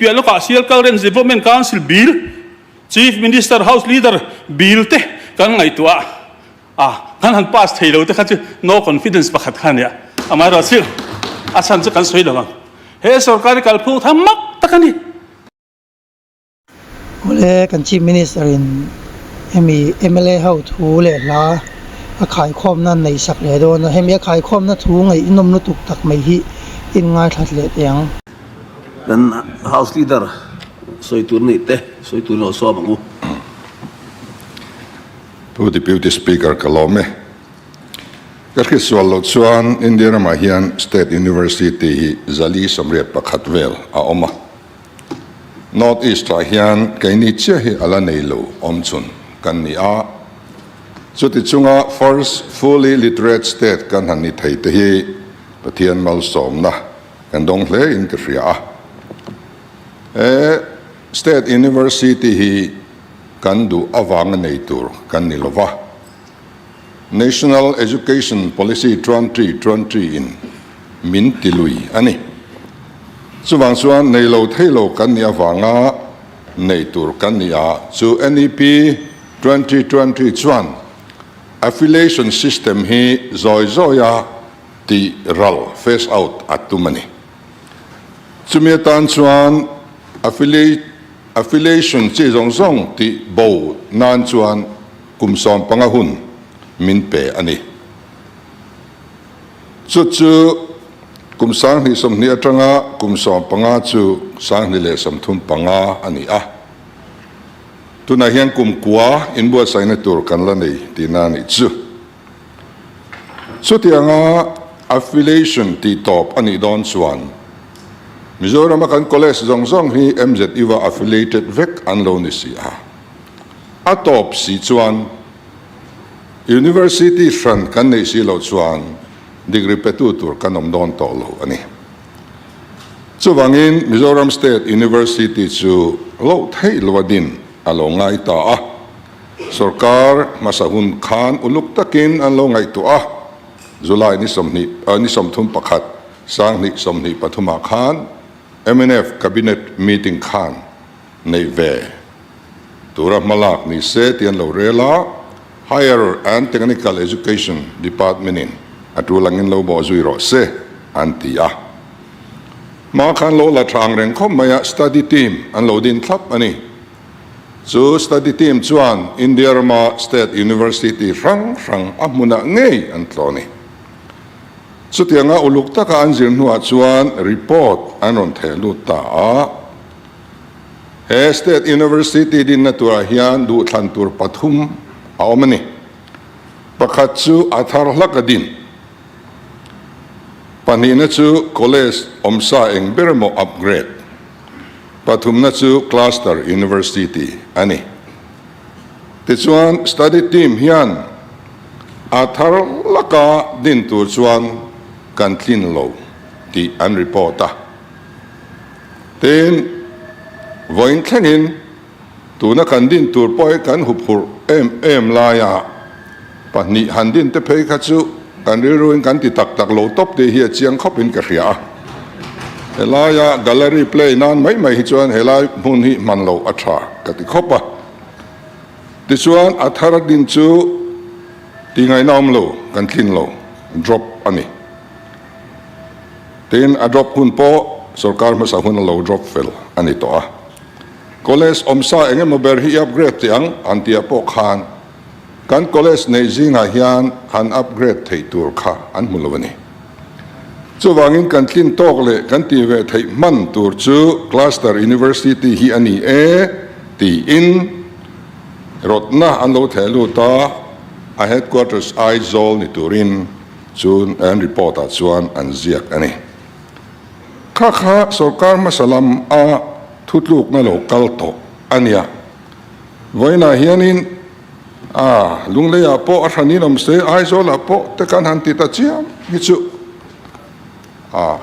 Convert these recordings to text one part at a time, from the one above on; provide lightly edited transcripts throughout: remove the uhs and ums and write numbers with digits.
piah lawkah Sialkal Range Development Council Bill, Chief Minister House Leader Bill te kan ngaihtuah a, kan han pass thei lo te kha chu no confidence pakhat kha a nia. Amaherawhchu a chhan chu kan sawi lo ang. He sorkar hi kalphung tham mak tak a ni. Awle, kan Chief Minister in hemi mla ho thu leh hla a khaikhawmna an neih sak leh dawn a, hemi a khaikhawmna thu ngaihnawm lutuk tak mai hi in ngaithlat leh teh ang. Kan House Leader sawi tur nih te sawi turin aw sawm ang u. Pu Deputy Speaker ka lawm e. Ka hriatsual loh chuan India ramah hian State University hi zali 81 vel a awm a. North East ah hian keini chiah hi a la nei lo awm chhun kan ni a, chuti chunga first fully literate state kan han ni thei te hi Pathian malsawmna kan dawng hle in ka hria a. He state university hi kan duh avanga nei tur kan ni lova, National Education Policy 2020 in min ti lui a ni. Chuvang chuan nei lo thei lo kan nih avanga nei tur kan ni a, chu NEP 2020 chuan affiliation system hi zawi zawia tih ral, phase out, a tum a ni. Chumi atan chuan affiliation chi zawng zawng tih bo nan chuan kum 15 hun min pe a ni. Chu chu kum 2020 atanga kum 15 chu 2035 a ni a. Tunah hian kum kua inbuatsaihna tur kan la nei tihna a nih chu. Chutianga affiliation tih tawp a nih dawn chuan Mizorama kan college zawng zawng hi MZU-a affiliated vek an lo ni si a. A tawp si chuan University hran kan neih si loh chuan degree petu tur kan awm dawn tawh lo a ni. Chuvangin Mizoram State University chu loh theih loa din a lo ngai ta a, sorkar hmasa hun khan uluk takin an lo ngaihtuah a, July ni 20 ni 31 2023 ah khan mnf Cabinet meeting khan neih ve tura hmalak ni se tih an lo rel a, Higher and Technical Education Department in a tul angin lo bawh zui rawh se an ti a. Hma khan lo la tha ang reng khawp mai a, study team an lo din thlap a ni. Chu study team chuan India rama state university hrang hrang a hmunah ngei an tlawh a ni. Chutianga uluk taka an zir hnuah chuan report an rawn theh lut ta a. He State University dinna turah hian duhthlan tur pathum a awm a ni. Pakhat chu a thar hlak a din. Pahnihna chu College awmsa eng ber emaw upgrade. Pathumna chu Cluster University a ni. Tichuan Study Team hian a thar hlaka din tur chuan kan tlin lo tih an report a. Tin, vawiin thlengin tuna kan din tur pawh hi kan huphurh em em laia pahnih han din te phei kha chu kan rilruin kan ti tak tak lo tawp tih hi a chiang khawpin ka hria a. Helaia gallery play nan mai mai hi chuan helai hmun hi hman loh a tha ka ti khawp a. Tichuan a thar din chu ti ngaihna awm lo, kan tlin lo, drop a ni. Tin, a drop hun pawh sorkar hmasa hun a lo drop fel a ni tawh a. College awmsa eng emaw ber hi i upgrade teh ang an tih ah pawh khan kan college neih zingah hian han upgrade theih tur kha an hmu lo a ni. Chuvangin kan tlin tawk leh kan tih ve theih hman tur chu Cluster University hi a ni e tiin rawtna an lo theh lut a, a headquarters Aizawl ni turin Chu an report ah chuan an ziak a ni. Kha kha sorkar hmasa lam a thutlukna lo kal tawh a nia. Vawiinah hianin a Lungleiah pawh a hranin awm se, Aizawlah pawh te kan han ti ta chiam hi chu a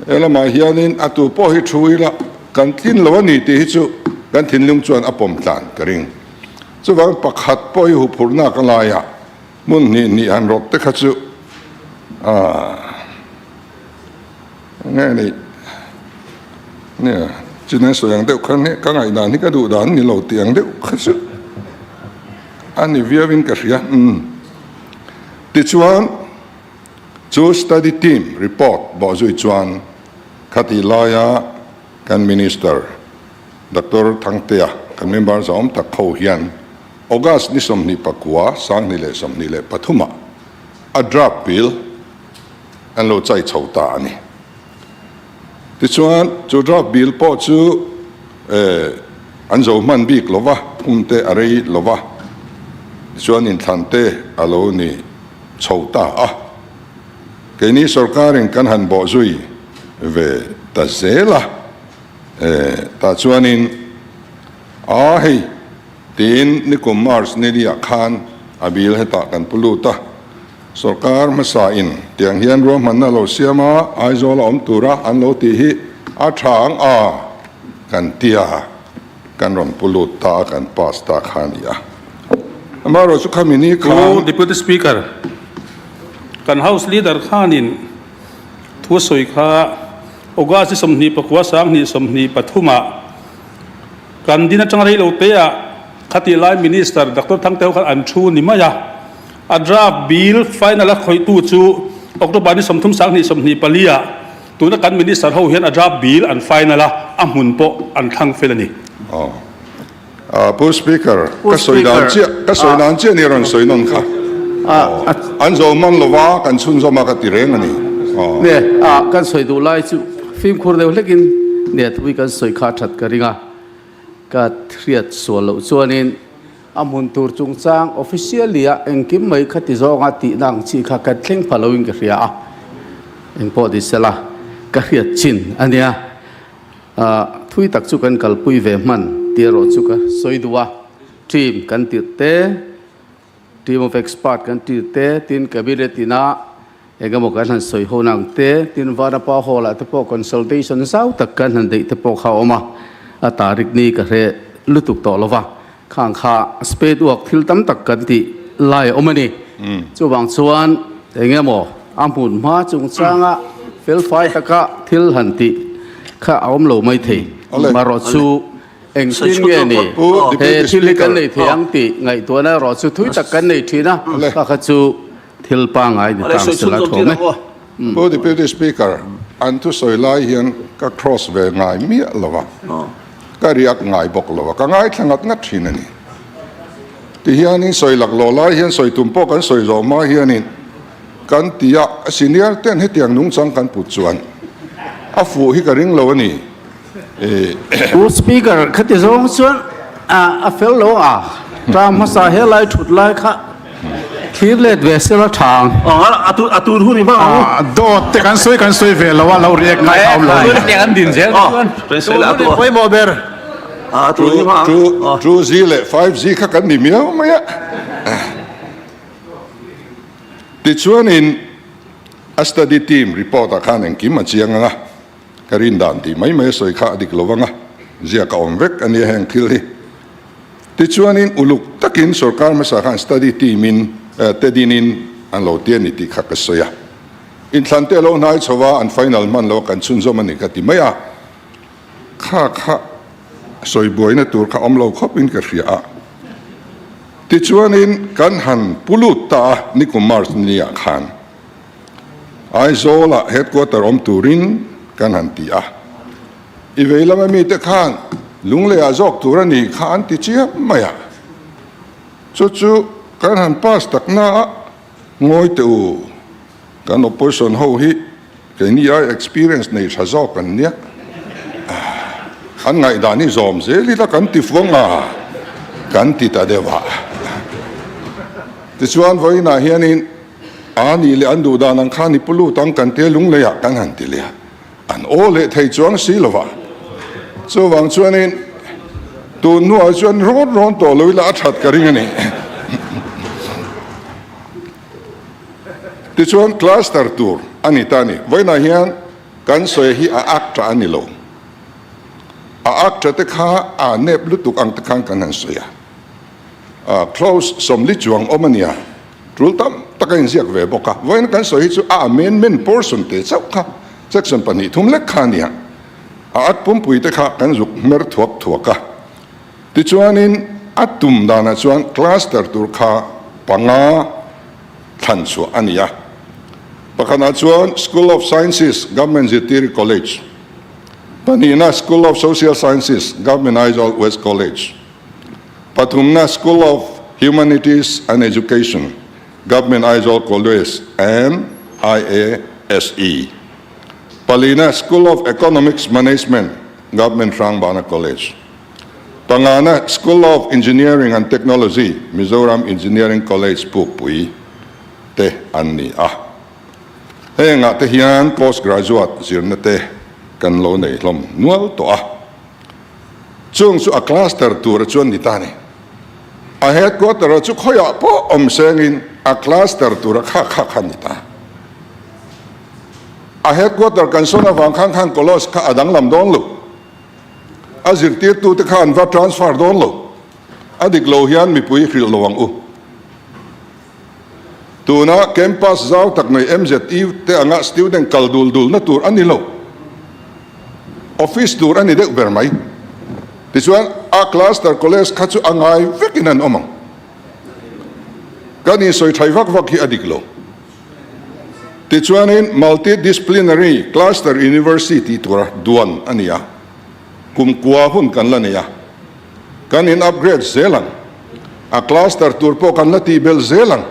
he lamah hianin a tu pawh hi thu ila kan tlin lo a ni tih hi chu kan thinlung chuan a pawm tlan ka ring. Chuvang pakhat pawh hi huphurhna ka laiah Hmun hnih hnih han rawt te kha chu aah nge ni Nia, chinai sawi ang deuh khan hi ka ngaihdan hi ka duh dan ni lo tih ang deuh kha chu a ni viauin ka hria. Umm. Tichuan, chu study team report bawhzui chuan khatih laia kan Minister Doctor Thangtea, kan member zawm tak ho hian August ni 29, 2023 ah a draft bill an lo chai chho ta a ni. Tichuan, chu draft bill pawh chu an zo hman bik lo va, hun te a rei lo va, tichuan inthlan te a lo ni chho ta a. Keini sorkarin kan han bawhzui ve ta zel a, tah chuanin a hei tiin nikum March niliah khan a bill hetah kan pu lut a. Sorkar hmasa in tiang hian ruahmanna lo siam a, Aizawl a awm tura an lo tih hi a tha ang a kan tia kan rawn pu lut ta a kan pass ta kha a ni a. Amaherawhchu khami ni Pu khan. Deputy Speaker, kan House Leader khanin thu a sawi kha August ni 29 2023 ah kan din atanga rei lo te ah khatih lai Minister Doctor Thangteu khan an thu ni mai a. A draft bill final a khawihtu chu October ni 30 2024 ah tuna kan Minister ho hian a draft bill an final a, a hmun pawh an thlang fel a ni. Aw. Pu Speaker, Pu ka sawi dan Speaker, chiah, ka sawi dan chiah ni rawn sawi nawn kha. Aw. An zawm man lova kan chhunzawm a ka ti reng a ni. Aw. Ne, a kan sawi duh lai chu fimkhur deuh hlekin ne thui kan sawi kha that ka ring a, ka hriat sual loh chuanin A hmun tur chungchang officially a engkim mai kha ti zawnga tihna ang chi kha kan thleng pha loin ka hria a, engpawh ni sela ka hriat chin a nia. Thui tak chu kan kalpui ve hman tih erawh chu ka sawi duh a, team kan tirh te, team of expert kan tir te, tin cabinet ina Engemaw kan han sawi ho nang te, tin Vanapa Hall ah te pawh consultation zau tak kan han deih te pawh kha a awm a, a tarik ni ka hre lutuk tawh lo va, khang kha spade work thil tam tak kan tih lai a awm a ni. Chuvang chuan engemaw a hmun hma chungchanga felfai taka thil han tih kha a awm lo mai thei. Marawh chu engtin nge ni he thil hi kan nei thei ang tih ngaihtuahna erawh chu thui tak kan nei thin a, kha kha chu Thil pangai ni tang sela thawm e. Pu Deputy Speaker, an thusawi lai hian ka cross ve ngai miah lo a, ka riak ngai bawk lo a, ka ngaithla ngat ngat thin a ni. Tihianin sawi laklawh lai hian sawi tum pawh kan sawi zawh hma hianin kan ti a, senior ten hetiang nungchang kan put chuan a fuh hi ka ring lo a ni. Pu Speaker, khati zawng chuan a fel lo a, term hmasa he lai thut lai kha thlir let ve sela tha ang. A tur hun i hmang ang u. Dawt te kan sawi kan sawi ve lo a, lo react ngai kha awm lo a ni. An din zel chuan tur hun i pawimawh ber. A tur hun i hmang ang. 2G leh 5G kha kan ni miau mai a. Tichuanin a study team report ah khan engkim a chiang ang a. Ka rin dan tih mai mai a sawi kha a dik lo vang a, ziak a awm vek a nia heng thil hi. Tichuanin uluk takin sorkar hmasa khan study team in te dinin an lo ti a ni tih kha ka sawi a. Inthlan te a lo hnai chho a, an final hman lo a kan chhunzawm a ni ka ti mai a. Kha kha sawi buaina tur kha awm lo khawp in ka hria a. Tichuanin kan han pu lut ta a nikum March ni ah khan. Aizawlah headquarter awm turin kan han ti a, i vei lama mite khan Lungleiah zawk tur a ni kha an ti chiam mai a, chu chu kan han pass tak na a, ngawi teh u, kan opposition ho hi keini ai experience nei tha zawk an nia, an ngaihdan hi zawm zel ila kan ti fuang a, kan ti ta deuh a. Tichuan vawiinah hianin A nih leh an duh dan ang khan i pu lut ang kan tia lunglei ah kan han ti leh a, an aw leh thei chuang si lo va. Chuvang chuanin tun hnuah chuan rawn rawn tawh lo ila a that ka ring a ni. Tichuan cluster tur a ni ta a ni. Vawiinah hian kan sawi hi a ak tah a ni lo. A ak tha te kha a nep lutuk ang te khan kan han sawi a. Clause 40 chuang awm a nia. Tul tam tak a inziak ve bawk a, vawiin kan sawi hi chu a amendment portion te chauh kha section pahnih thum lek kha a nia. A at pumpui te kha kan zuk hmer thuak thuak a. Tichuanin a tum danah chuan cluster tur kha panga thlan chhuah a ni a. Pakhatah chuan School of Sciences, Government Zirtiri College, pahnihna School of Social Sciences, Government Aizawl West College, pathumna School of Humanities and Education, Government Aizawl College and IASE, palina School of Economics Management, Government Hrangbana College. Pangana School of Engineering and Technology, Mizoram Engineering College Pukpui te an ni a. Hengah te hian post graduate zirna te kan lo nei hlawm nual tawh a. Chung chu a cluster tura chuan ni ta ni. A headquarter ah chu khawiah pawh awm sengin a cluster tura kha kha kha ni ta. A headquarter kan sawn avang khan khan Kolos kha a danglam dawn lo. A zirtirtute kha an va transfer dawn lo. A dik lo hian mipui hrilh lo ang u. Tuna campus zau tak nei MZU te anga student kal dul dulna tur a ni lo. Office tur a ni deuh ber mai. Tichuan a cluster college kha chu a ngai vekin an awm ang. Kan insawi thai vak vak hi a dik lo. Tichuanin Multi-disciplinary Cluster University tih tura duan a ni a, kum kua hun kan la nei a, kan in upgrade zel ang, a cluster tur pawh kan la tih belh zel ang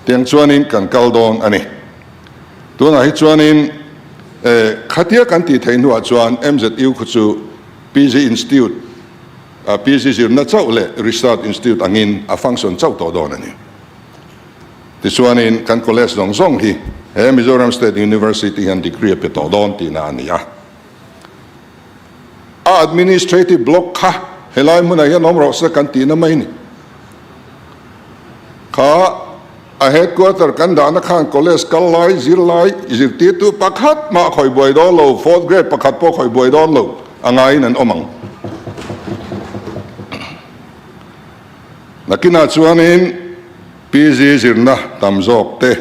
tiang chuanin kan kal dawn a ni. Tunah hi chuanin khatia kan tih theih hnuah chuan MZU khu chu PG Institute, PG zirna chauh leh Research Institute angin a function chauh tawh dawn a ni. Tichuanin kan college zawng zawng hi he Mizoram State University hian degree a pe tawh dawn tihna a ni a. A administrative block kha helai hmunah hian awm rawh se kan tihna mai ni. Kha a headquarter kan dahna khan college kal lai, zir lai, zirtirtu pakhat mah khawi buai dawn lo, fourth grade pakhat pawh khawi buai dawn lo a ngaiin an awm ang. Nakinah chuanin PG zirna tam zawk te,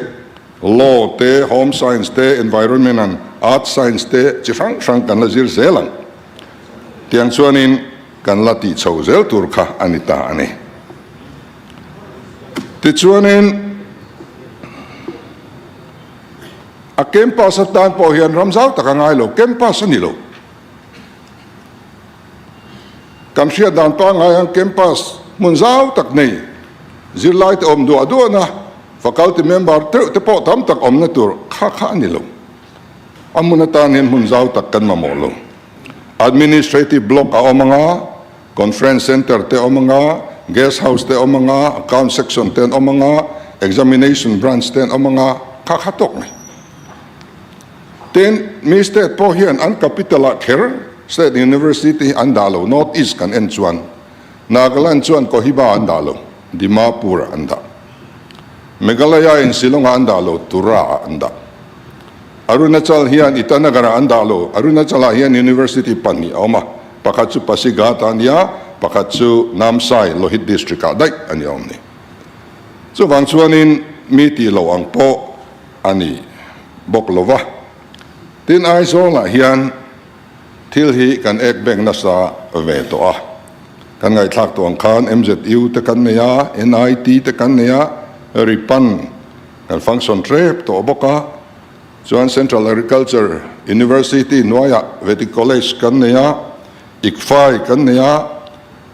Law te, Home Science te, Environment and Earth Science te chi hrang hrang kan la zir zel ang. Tiang chuanin kan la tih chho zel tur kha a ni ta a ni. Tichuanin a campus atan pawh hian ram zau tak a ngai lo, campus a ni lo. Kan hriat dan pangngai ang campus hmun zau tak nei zirlai te awm duah duahna faculty member teuh te pawh tam tak awmna tur kha kha a ni lo. A hmun atan hian hmun zau tak kan mamawh lo. Administrative block a awm anga, conference centre te awm anga, guest house te awm anga, account section te an awm anga, examination branch te an awm anga, kha kha tawk mai. Tin, mi state pawh hian an capital ah kher state university hi an dah lo, North East kan en chuan Nagaland chuan Kohima an dah lo, Dimapur ah an dah. Meghalaya in Shillong ah an dah lo, Tura ah an dah. Arunachal hian Itanagar ah an dah lo, Arunachal ah hian university pahnih a awm a, pakhat chu Pasighat ah a nia, pakhat chu Namsai, Lohit district ah daih a ni awm ni. Chuvang chuanin mi tih loh ang pawh a ni bawk lo va. Tin, Aizawlah hian thil hi kan ek beng nasa ve tawh a. Kan ngaihthlak tawh ang khan MZU te kan nei a, NIT te kan nei a, Ripan kan function hrep tawh bawk a. Chuan Central Agriculture University hnuaiah Vedic College kan nei a, ICFAI kan nei a,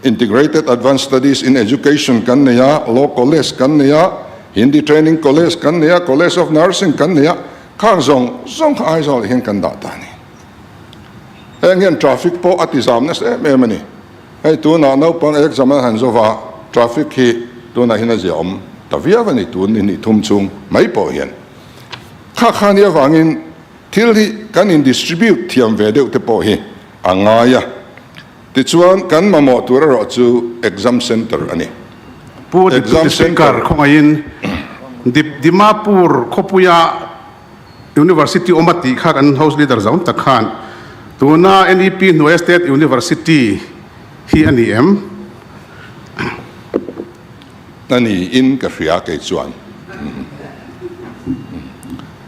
Integrated Advanced Studies in Education kan nei a, Law College kan nei a, Hindi Training College kan nei a, College of Nursing kan nei a, khang zawng zawng kha Aizawl ah hian kan dah ta a ni. Heng hian traffic pawh a ti zam nasa em em a ni. Hei tunah naupang exam an han zova traffic hi tunah hian a zia awm ta viau a ni tun ni hnih thum chhung mai pawh hian. Kha kha nia vangin thil hi kan in distribute thiam ve deuh te pawh hi a ngai a. Tichuan, kan mamawh tur erawh chu exam centre a ni. Pu Deputy Speaker khawngaihin Dimapur khawpuia University awm a tih kha kan House Leader zawn tak khan tuna NEP hnuaia State University hi a ni em? A ni in ka hria kei chuan.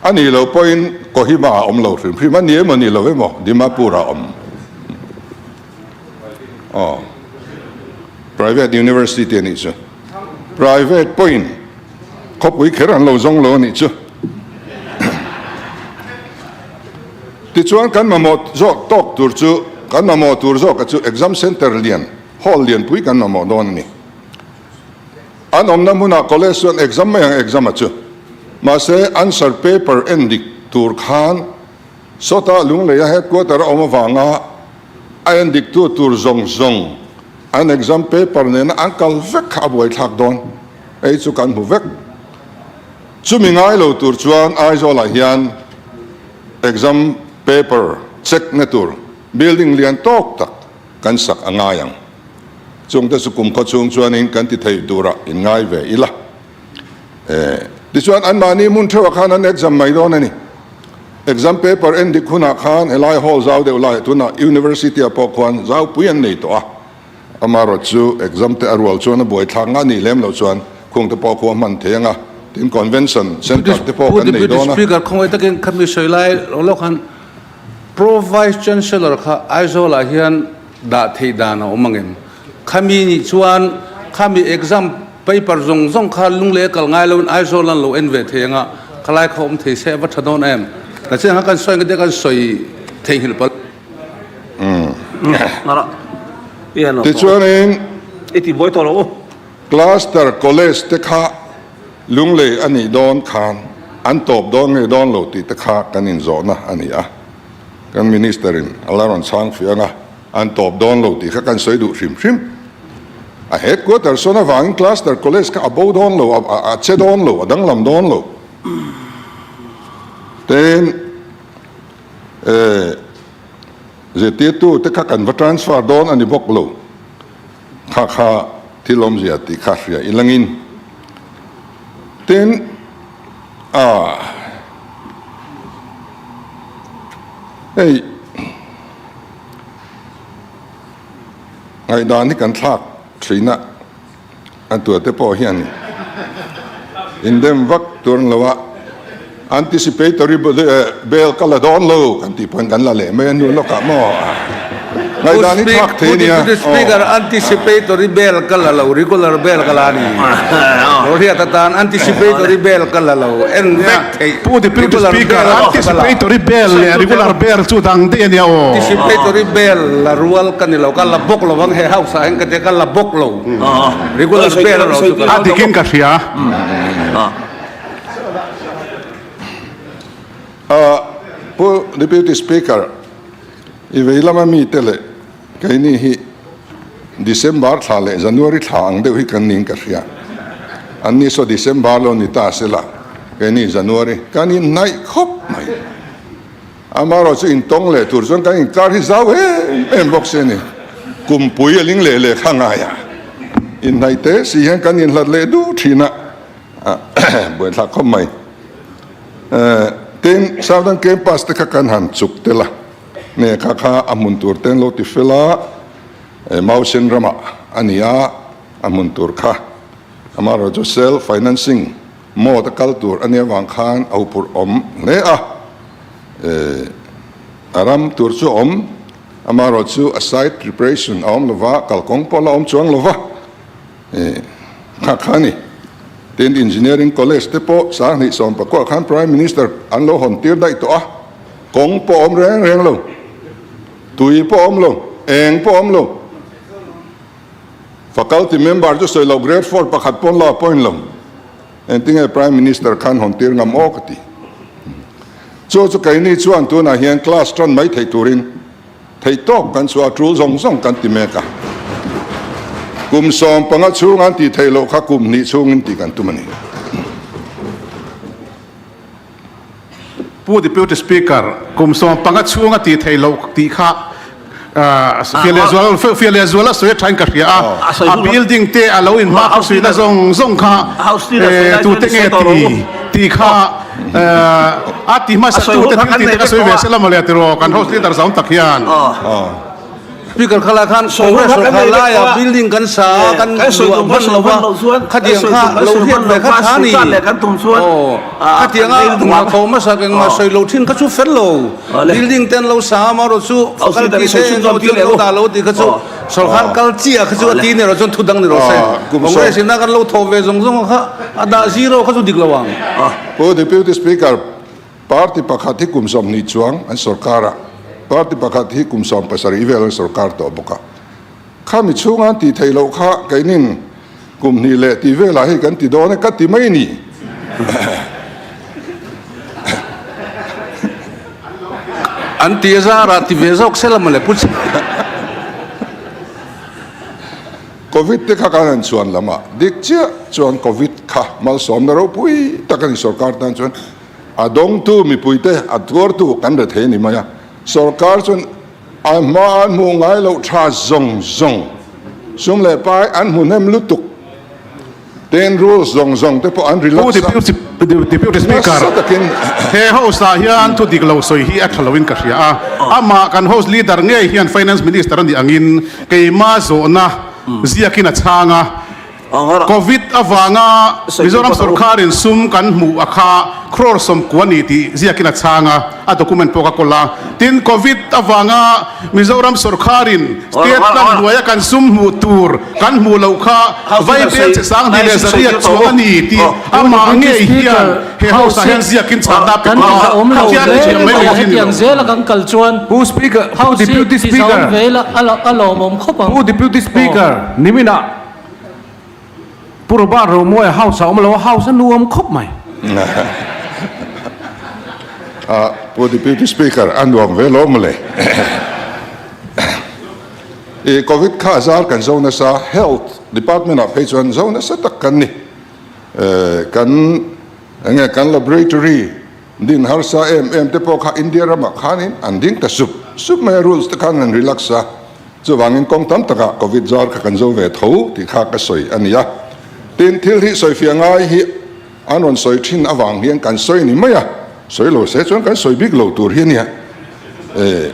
A nih loh pawhin Kohima ah awm lo hrim hrim a ni emaw ni lo emaw Dimapur ah awm. Aw. Private University te a nih chu. Private pawhin khawpui kher an lo zawng lo a nih chu. Tichuan kan mamawh zawk tawk tur chu, kan mamawh tur zawka chu exam centre lian, hall lianpui kan mamawh dawn a ni. An awmna hmunah college chuan exam mai ang exam a chu. Mahse answer paper en dik tur khan sawtah Lungleia headquarter a awm avanga a en diktu tur zawng zawng an exam paper nena an kal vek kha a buaithlak dawn. Hei chu kan hmu vek. Chumi ngai lo tur chuan Aizawlah hian exam paper check na tur building lian tawk tak kan sak a ngai ang. Chungte chu kum khaw chhung chuanin kan ti thei turah in ngai ve ila. Tichuan anmahni hmun theuhah khan an exam mai dawn a ni. Exam paper en dik hunah khan helai hall zau deuh laiah tunah University ah pawh khuan zaupui an nei tawh a. Amaherawh chu exam te a rual chuan a buaithlak nga nih lem loh chuan khung te pawh khu a hman thei anga, tin convention centre te pawh kan nei dawn a. Speaker khawngaih takin khami sawi lai lo lawk khan Pro Vice Chancellor kha Aizawl ah hian dah theih dan a awm angem? Khami nih chuan khami exam paper zawng zawng kha lunglei a kal ngai loin Aizawl an lo en ve thei anga khalai kha awm thei se a va tha dawn em? Nachin kha kan sawi ang ka tia kan sawi theihnghilh palh. Tichuanin Cluster College te kha lunglei a nih dawn khan an tawp dawn nge dawn lo tih te kha kan inzawhna a ni a. Kan Minister in a la rawn chhang fiah ang a, an tawp dawn lo tih kha kan sawi duh hrim hrim. A headquarter sawn avangin Cluster College kha a bo dawn lo, a che dawn lo, a danglam dawn lo. Tin, zirtirtu te kha kan va transfer dawn a ni bawk lo. Kha kha thil awmzia tih kha hria ilangin. Tin, a hei ngaihdan hi kan thlak thin a. A tuate pawh hian indem vak tur an lo a, anticipatory bail ka la dawn lo kan tih pawhin kan la leh mai a hnu lawkah maw ngaihdan hi thlak thei a nia. Deputy Speaker, anticipatory bail ka la lo, regular bail ka la a ni. Lo hriat atan anticipatory bail ka la lo, en vek theih. Pu Deputy Speaker, anticipatory bail leh regular bail chu dang daih a nia aw. Anticipatory bail la rual ka ni lo, ka la bawk lo ang he house ah hian ka tia ka la bawk lo. Regular bail erawh chu ka la. A dikin ka hria. Pu Deputy Speaker, i vei lama mite leh Keini hi December thla leh January thla ang deuh hi kan niin ka hria. Anni saw December lo ni ta sela, keini January kan inhnaih khawp mai. Amaherawh chu intawng leh tur chuan kan inkar hi zau em em bawk si a ni. Kumpui a ling leh leh kha ngai a, inhnaih teh si hian kan inhlat leh duh thin a, buaithlak khawp mai. Tin, Southern Campus te kha kan han chuk tel a. Nge kha kha a hmun tur te an lo ti fel a, Mausen ramah a ni a, a hmun tur kha amaherawh chu self financing mode a kal tur a nih avang khan a huphurh awm hle a, a ram tur chu a awm, amaherawh chu a site preparation a awm lova, kalkawng pawh la awm chuang lova. Kha kha a ni. Tin, Engineering College te pawh 2019 ah khan Prime Minister an lo hawn tir daih tawh a, kawng pawh awm reng reng lo, tui pawh awm lo, eng pawh awm lo. Faculty member chu sawi lo grade four pakhat pawn la appoint lo. Engtinge Prime Minister khan hawn tir ngam aw ka ti. Chu chu keini chuan tunah hian class tan mai theih turin Theih tawk kan chhuah a tul zawng zawng kan ti mek a. Kum 15 chhung an tih theih loh kha kum hnih chhungin tih kan tum a ni. Pu Deputy Speaker, kum 15 chhunga tih theih loh tih kha fiah leh zual fiah leh zual a sawi athain ka hria a. A building te a lo inhma khawsuihna zawng zawng kha tute nge ti tih kha A ti hmasa tu te thil tih te ka sawi ve se la mawle tiraw kan host leader zawn tak hian. Speaker kha lai khan Congress sorkar laia building kan sa a, kan luah hman lo va, khatiang kha lo hriat ve kha tha ni. Aw, khatianga hnathawh hmasa engmah sawi lo thin kha chu fel lo. Building te an lo sa a, amaherawh chu faculty te engemaw thil an lo dah lo tih kha chu sorkar kal chiah kha chu a ti ni rawh chuan thu dang ni rawh se. Congress ina kan lo thawh ve zawng zawng kha a dah zero kha chu dik lo ang. Pu Deputy Speaker, Party pakhat hi kum 20 chuang an sorkar a, party pakhat hi kum 17 vel an sorkar tawh bawk a. Khami chhunga an tih theih loh kha keinin kum hnih leh tih velah hei kan ti dawn e ka ti mai ni. An ti a zarah ti ve zawk sela mawle Pu Covid te kha kan han chhuan lam a, dik chiah chuan Covid kha malsawmna ropui tak a ni sorkar tan chuan. A dawngtu mipuite a tuartu kan re thei a ni mai a, sorkar chuan a hma an hmuh ngai loh tha zawng zawng, sum leh pai an hmu hnem lutuk, ten rules zawng zawng te pawh an relax a, Pu Deputy Speaker, nasa takin. He house ah hian thu dik lo sawi hi a tha loin ka hria a, amah kan house leader ngei hian Finance Minister a nih angin keima zawhna ziakin a chhang a, Covid avanga Mizoram sorkarin sum kan hmuh a kha crore 90 a ni tih ziakin a chhang a, a document pawh ka kawl a. Tin, Covid avanga Mizoram sorkarin state plan hnuaia kan sum hmuh tur kan hmuh loh kha Vaibel che 2300 chuang a ni tih amah ngei hian he house ah hian ziakin chhanna a pe tawh a, Pathian hi thiam mai mai hi ni lo. Pu Deputy Speaker, Pu Deputy Speaker, niminah Pu Robert Romawia house a awm lo a, house a nuam khawp mai. Pu Deputy Speaker, a nuam ve lo mawle. I Covid kha a zar kan zo nasa, Health Department ah phei chuan zo nasa tak kan ni. Kan enge kan laboratory din harsa em em te pawh kha India ramah khanin an ding ta sup sup mai a, rules te khan an relax a. Chuvangin kawng tam takah Covid zar kha kan zo ve tho tih kha ka sawi a ni a. Tin, thil hi sawifiah ngai hi an rawn sawi thin avang hian kan sawi ni mai a, sawi lo se chuan kan sawi bik lo tur hi a nia. E,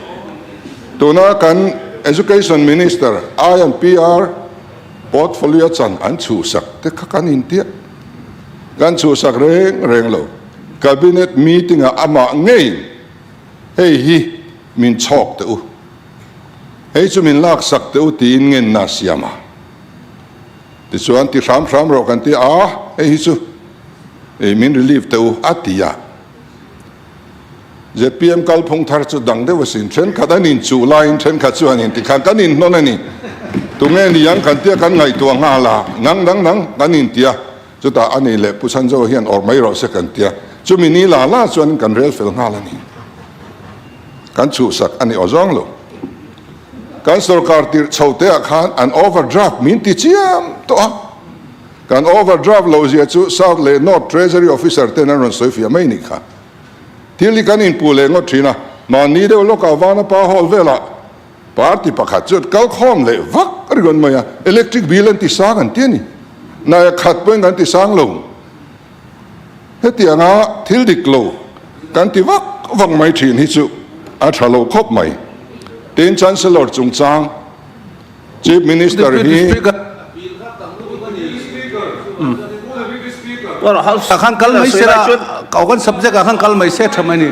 tuna kan Education Minister I and PR portfolio chan an chhuhsak te kha kan intiah. Kan chhuhsak reng reng lo. Cabinet meeting-ah amah ngeiin hei hi min chhawk teh u. Hei chu min laksak teh u tiin ngenna a siam a. Tichuan ti hram hram rawh kan ti a, hei hi chu ei min relieve teh u a ti a. Zpm kalphung thar chu dang deuh asin, thenkhat an inchuh laiin thenkhat chu an inti khan kan inhnawn a ni. Tunge ni ang kan tia kan ngaihtuah nghal a, nang nang nang kan inti a, chutah a ni leh Pu Chhanzo hian awrh mai rawh se kan ti a, chumi ni la la chuan kan rel fel nghal a ni. Kan chhuhsak a ni aw zawng lo. Kan sorkar tirh chho te ah khan an overdraft min ti chiam tawh a. Kan overdraft loh zia chu South leh North Treasury Officer ten an rawn sawi fiah mai nih kha. Thil hi kan inpuh leh ngawt thin a, mahni deuh lawkah Vanapa Hall velah party pakhat chuan kal khawm leh vak ringawt mai a, electric bill an ti sang an ti a ni. Naia khat pawhin kan ti sang lo. Hetianga thil dik lo kan ti vak vak mai thin hi chu a tha lo khawp mai. Tin, Chancellor chungchang Chief Minister hi. Ah khan kal mai se la, kau kan subject ah khan kal mai se tha mai ni.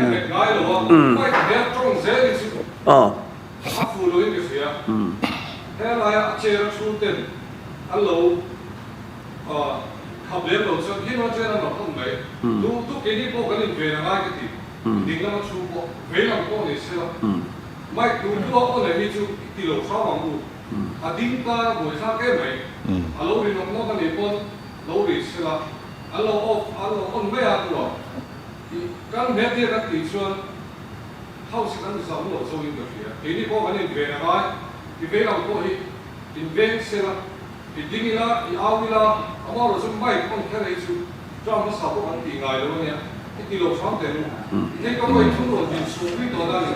Khap lem lo chuan khi hma chen a mak awm mai. Duh tuk keini pawh kan inven a ngai ka ti. Ding lama chhung pawh vei lam pawh nei sela. Mike duh duh a aw nei hi chu i ti lo hram ang u. A ding tan a buaithlak em mai. A lo ri nawk nawk a nih pawn lo ri sela. An lo off an lo on mai a tua. I kan hmel tir kan tih chuan house hi kan zam lo zo in ka hria. Keini pawh kan inven a ngai. I vei lam pawh hi inveng sela. I ding ila, i au ila, amah erawh chu mic on kher ei chu term hmasa pawh kan tih ngai lo a nia, i ti lo hram teh nu. I thei ka pawh i thun rawn din chhuah pui dawn a ni.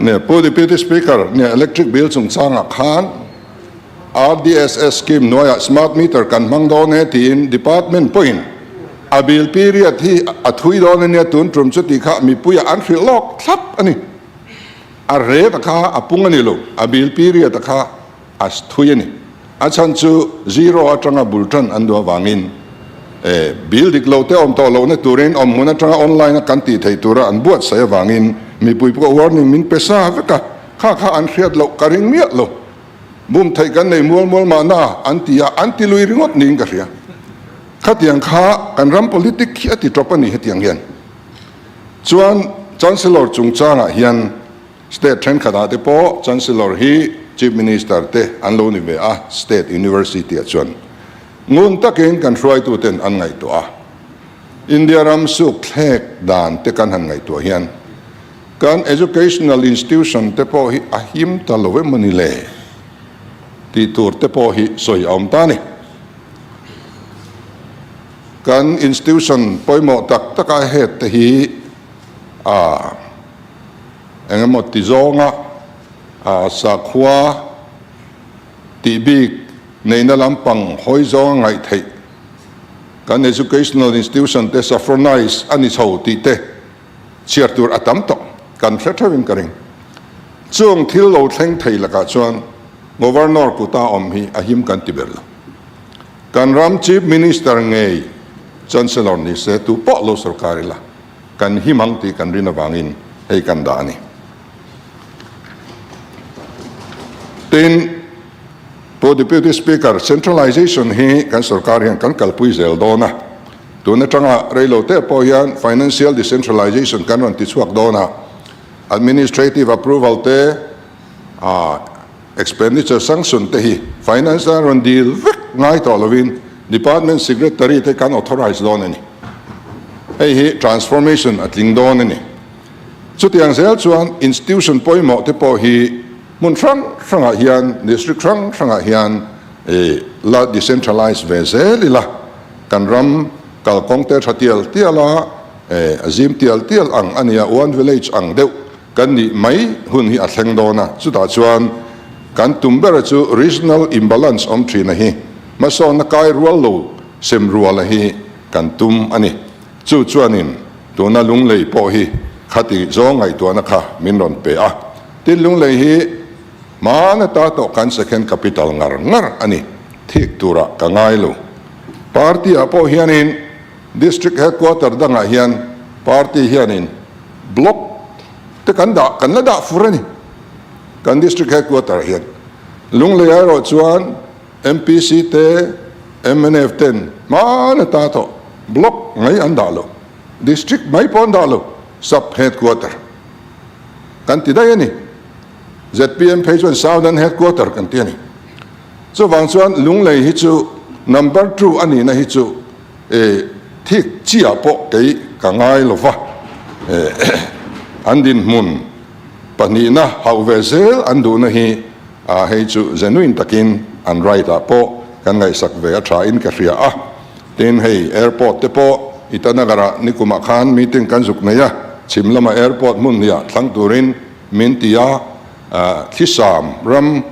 Nia, Pu Deputy Speaker, nia electric bill chungchangah khan RDSS scheme hnuaiah smart meter kan hmang dawn e tiin department pawhin a bill period hi a thui dawn a nia tun tum chu tih kha mipuiah an hrilh lawk thlap a ni. A rate a kha a pung a ni lo, a bill period a kha a thui a ni. A chhan chu zero atanga bul tan an duh avangin e bill dik lo te awm tawh lohna turin awmhmun atanga online a kan tih theih tura an buatsaih avangin mipui pawh warning min pe sa vek a, kha kha an hriat loh ka ring miah lo. Bum theih kan nei mual mual mahna an ti a, an ti lui ringawt niin ka hria. Khatiang kha kan ram politic hi a ti tawp a ni hetiang hian. Chuan Chancellor chungchangah hian State thenkhatah te pawh Chancellor hi Chief Minister te an lo ni ve a, State University ah chuan ngun takin kan hruaituten an ngaihtuah a. India ram suk thlek dan te kan han ngaihtuah hian kan educational institution te pawh hi a him ta lo em mawni le tih tur te pawh hi sawi a awm ta a ni. Kan institution pawimawh tak taka head te hi a eng emaw ti zawnga a sakhua tih bik neihna lampang hawi zawnga ngaih theih kan educational institution te saffronize a ni chho tih te chhiar tur a tam tawh kan hre theuhin ka ring. Chung thil lo thleng thei lakah chuan Governor kuta awm hi a him kan ti ber lo. Kan ram Chief Minister ngei Chancellor ni se tu pawh lo sorkar ila kan him ang tih kan rin avangin hei kan dah a ni. Tin, Pu Deputy Speaker, centralization hi kan sorkar hian kan kalpui zel dawn a, tun atanga reilo te pawh hian financial decentralization kan rawn tichhuak dawn a, administrative approval te, Expenditure sanction te hi Finance a rawn dil vek ngai tawh lovin Department Secretary te kan authorise dawn a ni. Hei hi transformation a tling dawn a ni. Chutiang zel chuan institution pawimawh te pawh hi hmun hrang hrangah hian, district hrang hrangah hian la decentralise ve zel ila kan ram kalkawng te tha tial tial a, a zim tial tial ang a nia, one village ang deuh Kan nih mai hun hi a thleng dawn a, chutah chuan kan tum bera chu regional imbalance awm thina hi hmasawnna kai rual lo sem ruala hi kan tum a ni. Chu chuanin tuna Lunglei pawh hi khati zawng ngaihtuahna kha min rawn pe a, tin Lunglei hi hmana ta tawh kan second capital ngar ngar a ni, thik turah ka ngai lo. Party ah pawh hianin District headquarter dangah hian party hianin block te kan dah, kan la dah fur a ni. Kan district headquarter ah hian. Lunglei erawh chuan MPC te, mnf ten hman ata tawh block mai an dah lo. District mai pawh an dah lo, sub headquarter kan ti daih a ni. Zpm phei chuan southern headquarter kan ti a ni. Chuvang chuan Lunglei hi chu number 2 a nihna hi chu E, thik chiah pawh kei ka ngai lo va. E, an dinhmun pahnihna hauh ve zel an duhna hi a hei chu genuine takin an right ah pawh kan ngaihsak ve a tha in ka hria a. Tin, hei airport te pawh Itanagar ah nikumah khan meeting kan zuk nei a, chhim lama airport hmun hniah thlang turin min ti a, Thisam ram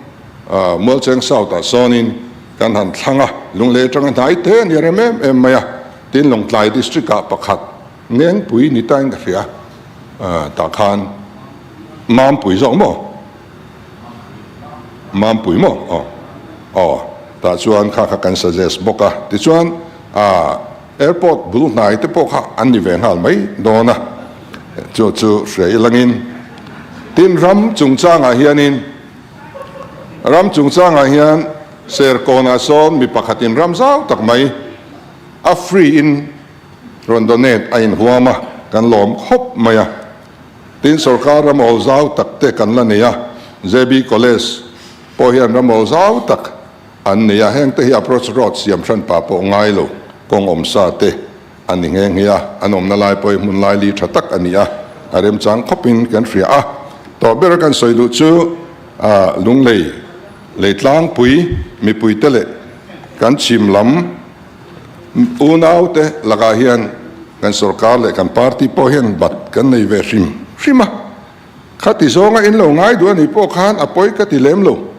Mualcheng South ah sawnin Kan han thlang a, Lunglei atanga hnai te a ni rem em em mai a, tin Lawngtlai District ah pakhat Ngengpui ni tain ka hria, tah khan Mampui zawk maw? Mampui maw? Aw, aw, tah chuan kha kha kan suggest bawk a, tichuan airport bul hnai te pawh kha an ni ve nghal mai dawn a, chu chu hria ilangin tin ram chungchangah hianin Ram chungchangah hian Serkawnah sawn mi pakhatin ram zau tak mai a free in rawn donate a inhuam a, kan lawm khawp mai a. Tin, sorkar ram awl zau tak te kan la nei a, JB College pawh hian ram awl zau tak an nei a, heng te hi approach road siam hran pah pawh ngai lo, kawng awmsa te A ni nghe nghe a, an awmna lai pawh hi hmun lai li tha tak a ni a, a remchang khawpin kan hria a. Tawh bera kan sawi duh chu Lunglei lei tlangpui mipuite leh kan chhim lam unaute lakah hian kan sorkar leh kan party pawh hian bat kan nei ve hrim hrim a. Khati zawnga in lo ngai duh a nih pawh khan a pawi ka ti lem lo.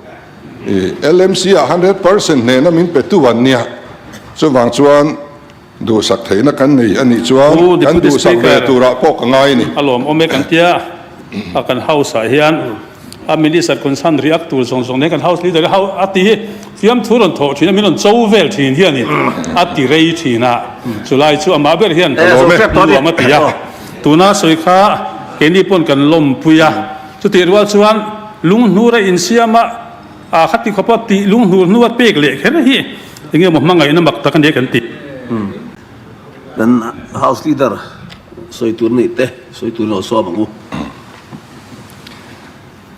LMC ah 100% hnehna min pe tu an nia. Chuvang chuan Duhsak theihna kan nei a nih chuan Pu kan Deputy duhsak ve Speaker, turah pawh ka ngai a ni. A lawm awm e kan tia. a kan house ah hian a minister concern react tur zawng zawng nen kan house leader ho a ti hi fiamthu rawn thawh thin a min rawn cho vel thin hianin a ti rei thin a chulai chu amah ber hian nuam a ti a tuna sawi kha keini pawn kan lawmpui a chutih rual chuan lunghnur a insiam a a khati khawpa tih lunghnur hnu a pek leh kher hi enge maw hmangaihna mak tak a nia kan ti. Kan House Leader sawi tur nih te sawi tur in aw sawm ang u.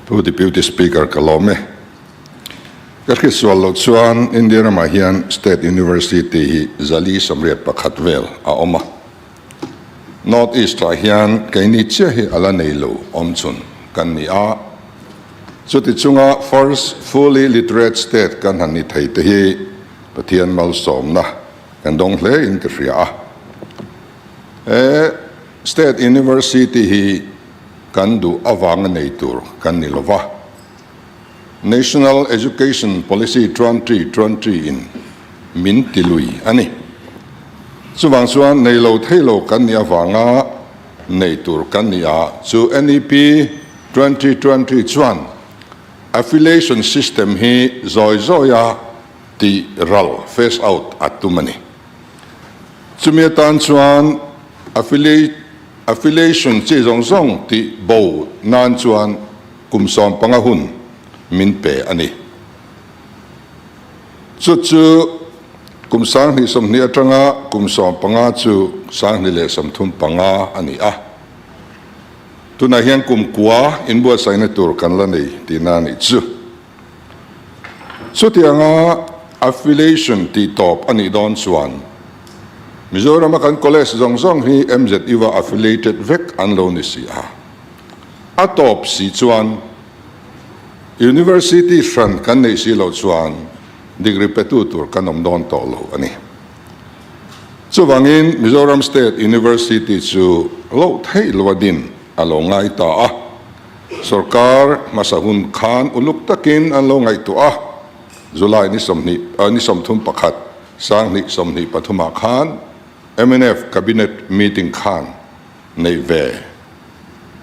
Pu Deputy Speaker ka lawm e. Ka hriatsual loh chuan India ramah hian State University hi zali 81 vel a awm a. North East ah hian keini chiah hi a la nei lo awm chhun kan ni a. Chuti chunga first fully literate state kan han ni thei te hi Pathian malsawmna Kan dawng hle in ka hria a. He State University hi kan duh avanga nei tur kan ni lova. National Education Policy 2020 in min ti lui a ni. Chuvang chuan nei lo thei lo kan nih avanga nei tur kan ni a, chu NEP 2020 chuan affiliation system hi zawi zawia tih ral, phase out, a tum a ni. Chumi atan chuan affiliation chi zawng zawng tih bo nan chuan kum 15 hun min pe a ni. Chu chu kum 2020 atanga kum 15 chu 2035 a ni a. Tunah hian kum kua inbuatsaihna tur kan la nei tihna a nih chu. Chutianga affiliation tih tawp a nih dawn chuan Mizorama kan college zawng zawng hi MZU-a affiliated vek an lo ni si a. A tawp si chuan University hran kan neih si loh chuan degree petu tur kan awm dawn tawh lo a ni. Chuvangin Mizoram State University chu loh theih loa din a lo ngai ta a. Sorkar hmasa hun khan uluk takin an lo ngaihtuah a, July ni 20 ni 31, 2023 ah khan mnf Cabinet meeting khan neih ve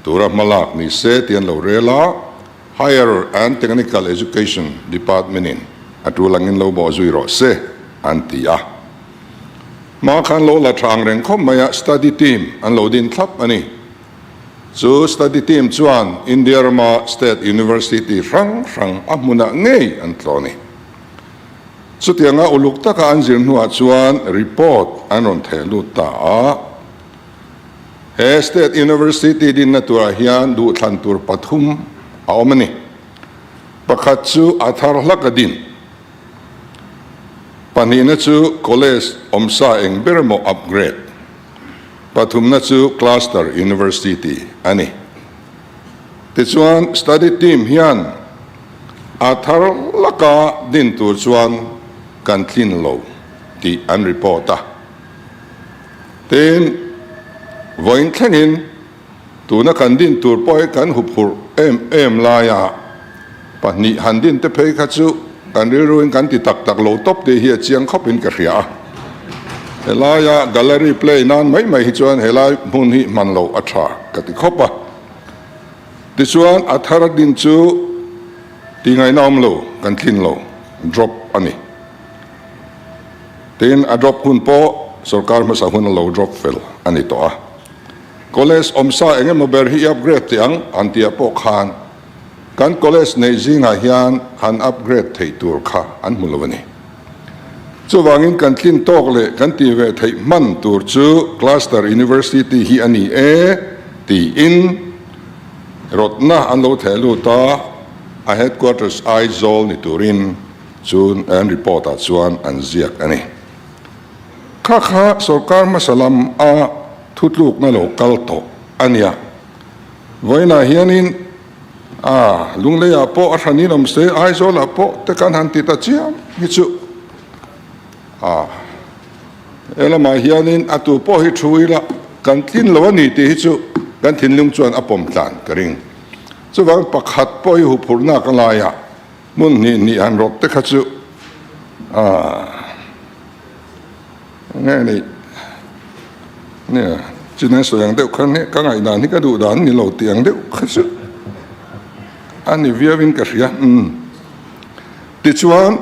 tura hmalak ni se tih an lo rel a, Higher and Technical Education Department in a tul angin lo bawh zui rawh se an ti a. Hma khan lo la tha ang reng khawp mai a, study team an lo din thlap a ni. Chu study team chuan India rama state university hrang hrang a hmunah ngei an tlawh a ni. Chutianga uluk taka an zir hnuah chuan report an rawn theh lut ta a. He state university dinna turah hian duhthlan tur pathum a awm a ni. Pakhat chu a thar hlak a din. Pahnihna chu college awmsa eng ber emaw upgrade. Pathumna chu Cluster University a ni. Tichuan study team hian a thar laka din tur chuan kan tlin lo tih an report a. Tin, vawiin thlengin tuna kan din tur pawh hi kan huphurh em em laia pahnih han din te phei kha chu kan rilruin kan ti tak tak lo tawp tih hi a chiang khawpin ka hria a. Helaia gallery play nan mai mai hi chuan helai hmun hi hman loh a tha ka ti khawp a. Tichuan a thar din chu ti ngaihna awm lo kan tlin lo, drop a ni. Tin, a drop hun pawh sorkar hmasa hun a lo drop fel a ni tawh a. College awmsa eng emaw ber hi i upgrade teh ang an tih ah pawh khan kan college neih zingah hian han upgrade theih tur kha an hmu lo a ni. Chuvangin kan tlin tawk leh kan tih ve theih hman tur chu Cluster University hi a ni e tiin rawtna an lo theh lut a, a headquarters Aizawl ni turin chu an report ah chuan an ziak a ni. Kha kha sorkar hmasa lam a thutlukna lo kal tawh a nia. Vawiinah hianin a Lungleiah pawh a hranin awm se, Aizawlah pawh te kan han ti ta chiam hi chu a he lamah hianin a tu pawh hi thu ila kan tlin lo a ni tih hi chu kan thinlung chuan a pawm tlan ka ring. Chuvang pakhat pawh hi huphurhna ka lai a, hmun hnih hnih han rawt te kha chu a nge ni nia. China sawi ang deuh khan hi ka ngaihdan hi ka duh dan ni lo tih ang deuh kha chu a ni viauin ka hria. Umm. Tichuan,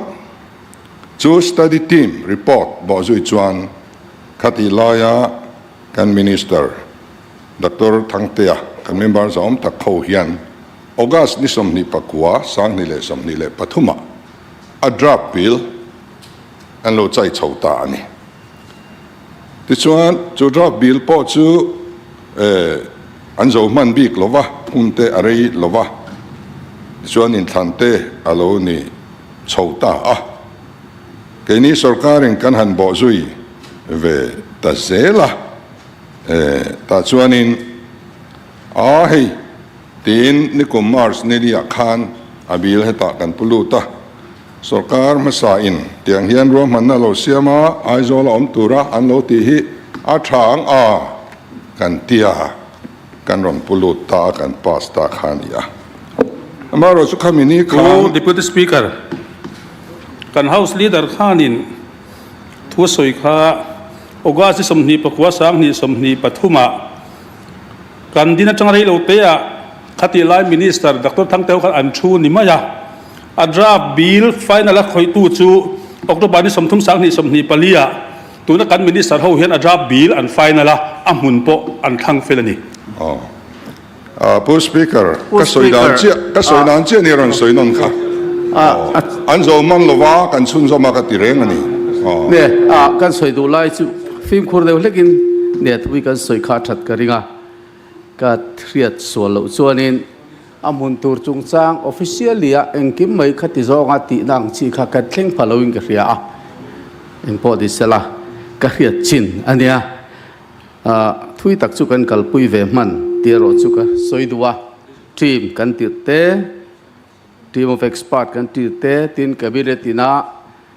chu study team report bawhzui chuan khatih laia kan Minister Doctor Thangtea, kan member zawm tak ho hian August ni 29, 2023 ah a draft bill an lo chai chho ta a ni. Tichuan, chu draft bill pawh chu an zo hman bik lo va, phun te a rei lo va, tichuan inthlan te a lo ni chho ta a. Keini sorkarin kan han bawhzui ve ta zel a, tah chuanin a hei tiin nikum March niliah khan a bill hetah kan pu lut a. Sorkar hmasa in tiang hian ruahmanna lo siam a, Aizawl a awm tura an lo tih hi a tha ang a kan tia kan rawn pu lut ta a kan pass ta kha a ni a. Amaherawhchu chu khami ni Pu khan. Deputy Speaker, kan House Leader khanin thu a sawi kha August ni 29 2023 ah kan din atanga rei lo te ah khatih lai Minister Doctor Thangteu khan an thu ni mai a. A draft bill final a khawihtu chu October ni 30 2024 ah tuna kan Minister ho hian a draft bill an final a, a hmun pawh an thlang fel a ni. Aw. Pu Speaker, Pu ka sawi dan Speaker, chiah, ka sawi dan chiah ni rawn sawi nawn kha. Aw. An zo man lova kan chhunzawm a ka ti reng a ni. Aw. Ne, a kan sawi duh lai chu fimkhur deuh hlekin ne thui kan sawi kha that ka ring a, ka hriat sual loh chuanin A hmun tur chungchang officially a engkim mai kha ti zawnga tihna ang chi kha kan thleng pha loin ka hria a, engpawh ni sela ka hriat chin a nia. Thui tak chu kan kalpui ve hman tih erawh chu ka sawi duh a, team kan tirh te, team of expert kan tirh te, tin cabinet ina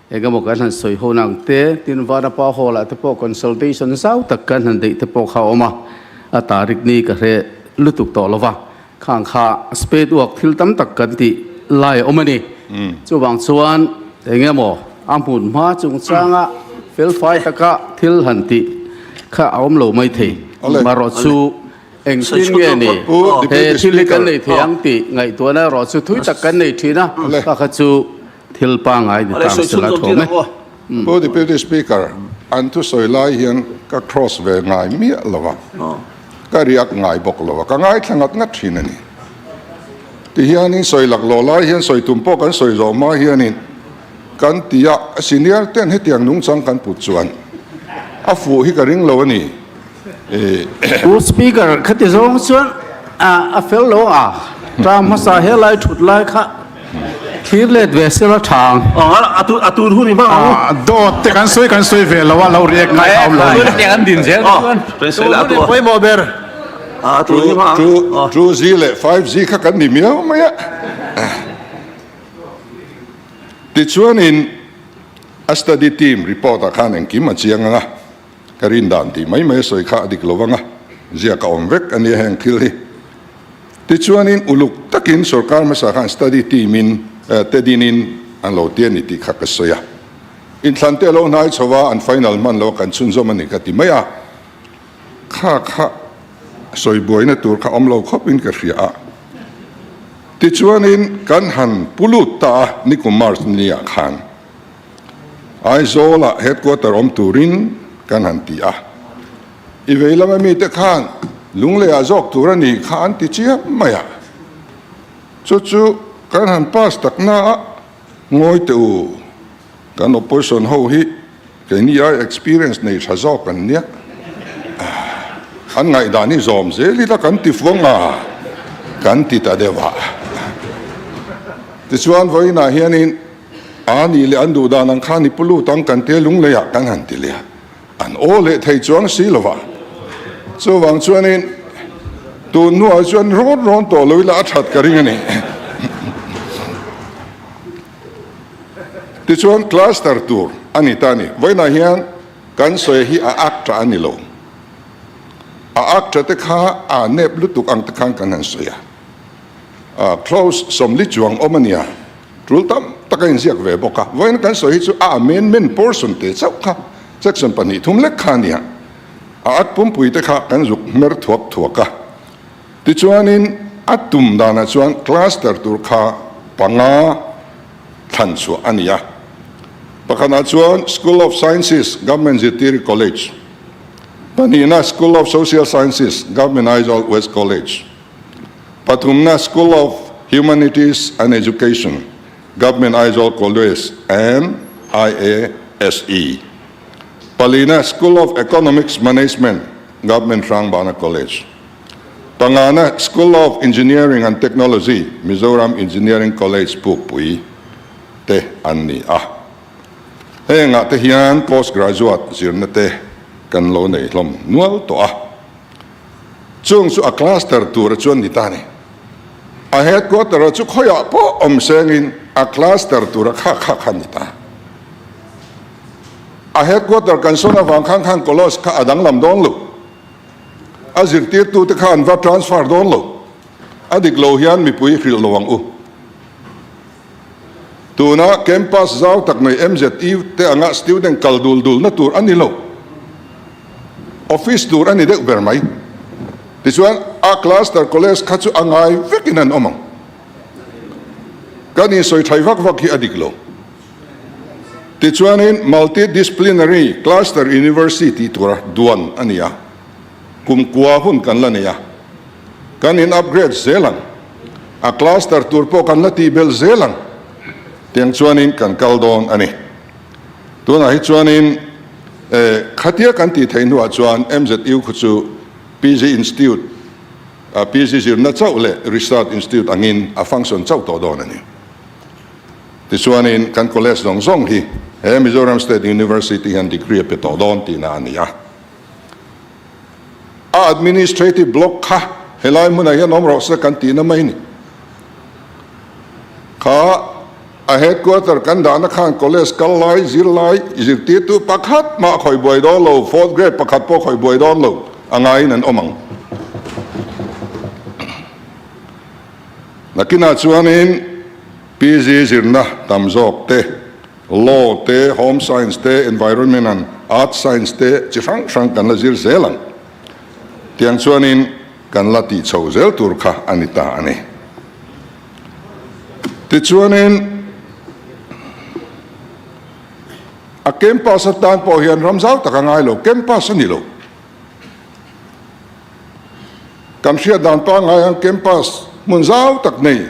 engemaw kan han sawi ho nang te, tin Vanapa Hall ah te pawh consultation zau tak kan han deih te pawh kha a awm a, a tarik ni ka hre lutuk tawh lo va. Khang kha spade work thil tam tak kan tih lai a awm a ni. Chuvang chuan eng emaw a hmun hma chungchanga felfai taka thil han tih kha a awm lo mai thei. Marawh chu engtin nge ni he thil hi kan nei thei ang tih ngaihtuahna erawh chu thui tak kan nei thin a, kha kha chu thil pangngai ni tang sela thawm e. Pu Deputy Speaker, an thusawi lai hian ka cross ve ngai miah lo a. Ka riak ngai bawk lo a, ka ngaithla ngat ngat thin a ni. Tihianin sawi laklawh lai hian sawi tum pawh kan sawi zawh hma hianin kan ti a, senior ten hetiang nungchang kan put chuan a fuh hi ka ring lo a ni. Pu Speaker, khati zawng chuan a fel lo a, tang hmasa helai thut lai kha Thlir let ve sela tha ang. A tur hun i hmang ang. Dawt te kan sawi kan sawi ve lo a, lo react ngai kha awm lo a ni. An din zel chuan pawimawh ber. Two G leh 5G kha kan ni miau mai a. Tichuanin a study team report ah khan engkim a chiang ang a, ka rin dan tih mai mai a sawi kha a dik lo vang a, ziak a awm vek a nia heng thil hi. Tichuanin uluk takin sorkar hmasa khan study team in te dinin an lo ti a ni tih kha ka sawi a. Inthlan te a lo hnai chho a, an final hman lo a kan chhunzawm a ni ka ti mai a. Kha kha sawi buaina tur kha awm lo khawp in ka hria a. Tichuanin kan han pu lut ta a nikum March ni ah khan Aizawl ah headquarter awm turin kan han ti a. I vei lama mite khan Lungleiah zawk tur a nih kha an ti chiam mai a, chu chu kan han pass tak na a, ngawi teh u, kan opposition ho hi keini ai experience nei tha zawk an nia, an ngaihdan hi zawm zel ila kan ti fuang a, kan ti ta deuh a. Tichuan vawiinah hianin a nih leh an duh dan ang khan i pu lut ang kan tia Lungleiah kan han ti leh a. An aw leh thei chuang si lo va. Chuvang chuanin tun hnuah chuan rawn rawn tawh lo ila a that ka ring a ni. Tichuan cluster tur a ni ta a ni. Vawiinah hian kan sawi hi a ak tha a ni lo. A ak tha te kha a nep lutuk ang te khan kan han sawi a. Close sawmli chuang awm a nia. Tul tam tak a inziak ve bawk a, vawiin kan sawi hi chu a amendment portion te chauh kha section 2 3 lek kha a nia. A at pumpui te kha kan zuk hmer thuak thuak a. Tichuanin a tum danah chuan cluster tur kha panga thlan chhuah a ni a. Pakhatah chuan School of Sciences, Government Zirtiri College, pahnihna School of Social Sciences, Government Aizawl West College, pathumna School of Humanities and Education, Government Aizawl College and IASE, palina School of Economics Management, Government Hrangbana College. Pangana School of Engineering and Technology, Mizoram Engineering College Pukpui te an ni a. Hengah te hian post graduate zirna te kan lo nei hlawm nual tawh a. Chung chu a cluster tura chuan ni ta ni. A headquarter chu khawiah pawh awm sengin a cluster tura kha kha kha ni ta. A headquarter kan sawn avang khan khan college kha a danglam dawn lo. A zirtirtute kha an va transfer dawn lo. A dik lo hian mipui hrilh lo ang u. Tuna campus zau tak mai MZU te anga student kal dul dulna tur a ni lo. Office tur a ni deuh ber mai. Tichuan a cluster college kha chu a ngai vekin an awm ang. Kan insawi thai vak vak hi a dik lo. Tichuanin Multi-disciplinary Cluster University tura duan a ni a, kum kua hun kan la nei a, kan in upgrade zel ang, a cluster tur pawh kan la tih belh zel ang tiang chuanin kan kal dawn a ni. Tunah hi chuanin khatia kan tih theih hnuah chuan MZU khu chu PG Institute, PG zirna chauh leh Research Institute angin a function chauh tawh dawn a ni. Tichuanin kan college zawng zawng hi he Mizoram State University hian degree a pe tawh dawn tihna a ni a. A administrative block kha helai hmunah hian awm rawh se kan tihna mai ni. Kha a headquarter kan dahna khan college kal lai, zir lai, zirtirtu pakhat mah khawi buai dawn lo, fourth grade pakhat pawh khawi buai dawn lo a ngaiin an awm ang. Nakinah chuanin PG zirna tam zawk te, Law te, Home Science te, Environment and Earth Science te chi hrang hrang kan la zir zel ang. Tiang chuanin kan la tih chho zel tur kha a ni ta a ni. Tichuanin a campus atan pawh hian ram zau tak a ngai lo, campus a ni lo. Kan hriat dan pangngai ang campus hmun zau tak nei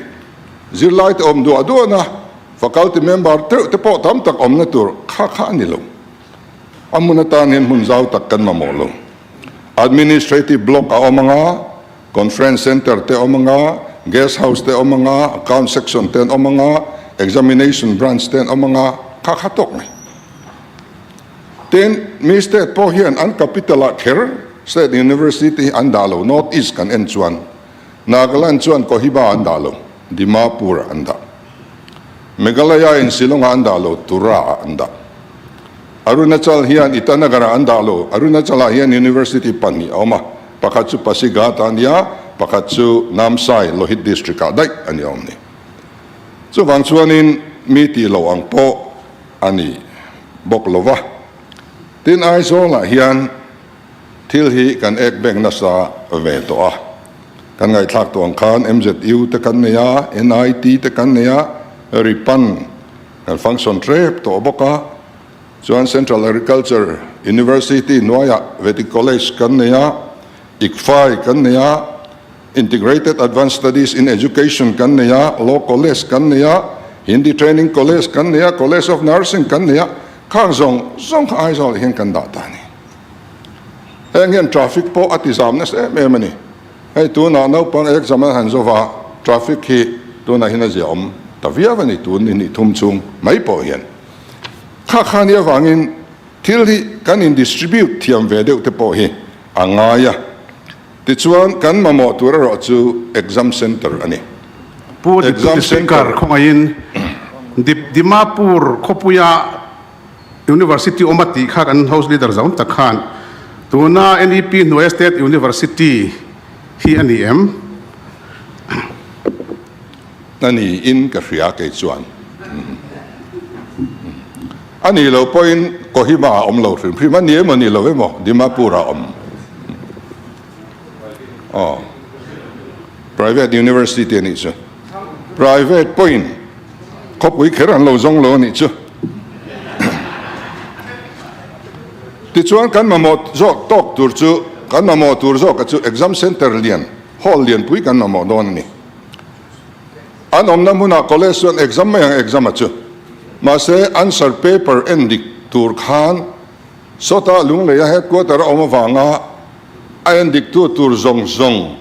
zirlai te awm duah duahna faculty member teuh te pawh tam tak awmna tur kha kha a ni lo. A hmun atan hian hmun zau tak kan mamawh lo. Administrative block a awm anga, conference centre te awm anga, guest house te awm anga, account section te an awm anga, examination branch te an awm anga, kha kha tawk mai. Tin, mi state pawh hian an capital ah kher state university hi an dah lo, North East kan en chuan Nagaland chuan Kohima an dah lo, Dimapur ah an dah. Meghalaya in Shillong ah an dah lo, Tura ah an dah. Arunachal hian Itanagar ah an dah lo, Arunachal ah hian university pahnih a awm a, pakhat chu Pasighat ah a nia, pakhat chu Namsai, Lohit district ah daih a ni awm ni. Chuvang chuanin mi tih loh ang pawh a ni bawk lo va. Tin, Aizawlah hian thil hi kan ek bek nasa ve tawh a. Kan ngaihthlak tawh ang khan MZU te kan nei a, NIT te kan nei a, Ripan kan function hrep tawh bawk a. Chuan Central Agriculture University hnuaiah Vedic College kan nei a, ICFAI kan nei a, Integrated Advanced Studies in Education kan nei a, Law College kan nei a, Hindi Training College kan nei a, College of Nursing kan nei a, khang zawng zawng kha Aizawl ah hian kan dah ta a ni. Heng hian traffic pawh a ti zam nasa em em a ni. Hei tunah naupang exam an han zova traffic hi tunah hian a zia awm ta viau a ni tun ni hnih thum chhung mai pawh hian. Kha kha ni avangin thil hi kan in distribute thiam ve deuh te pawh hi a ngai a. Tichuan, kan mamawh tur erawh chu exam centre a ni. Pu Exam Deputy Speaker centre. khawngaihin Dip Dimapur khawpuia University awm a tih kha kan House Leader zawn tak khan tuna NEP hnuaia State University hi a ni em? A ni in ka hria kei chuan. A ni lo pawhin Kohima a awm lo hrim hrim a ni emaw ni lo emaw Dimapur ah a awm. Aw. Private University te anih chu. Private pawhin khawpui kher an lo zawng lo anih chu. Tichuan kan mamawh zawk tawk tur chu, kan mamawh tur zawka chu exam centre lian, hall lianpui kan mamawh dawn a ni. An awmna hmunah college chuan exam mai ang exam a chu. Mahse answer paper en dik tur khan sawta Lungleia headquarter a awm avanga a en diktu tur zawng zawng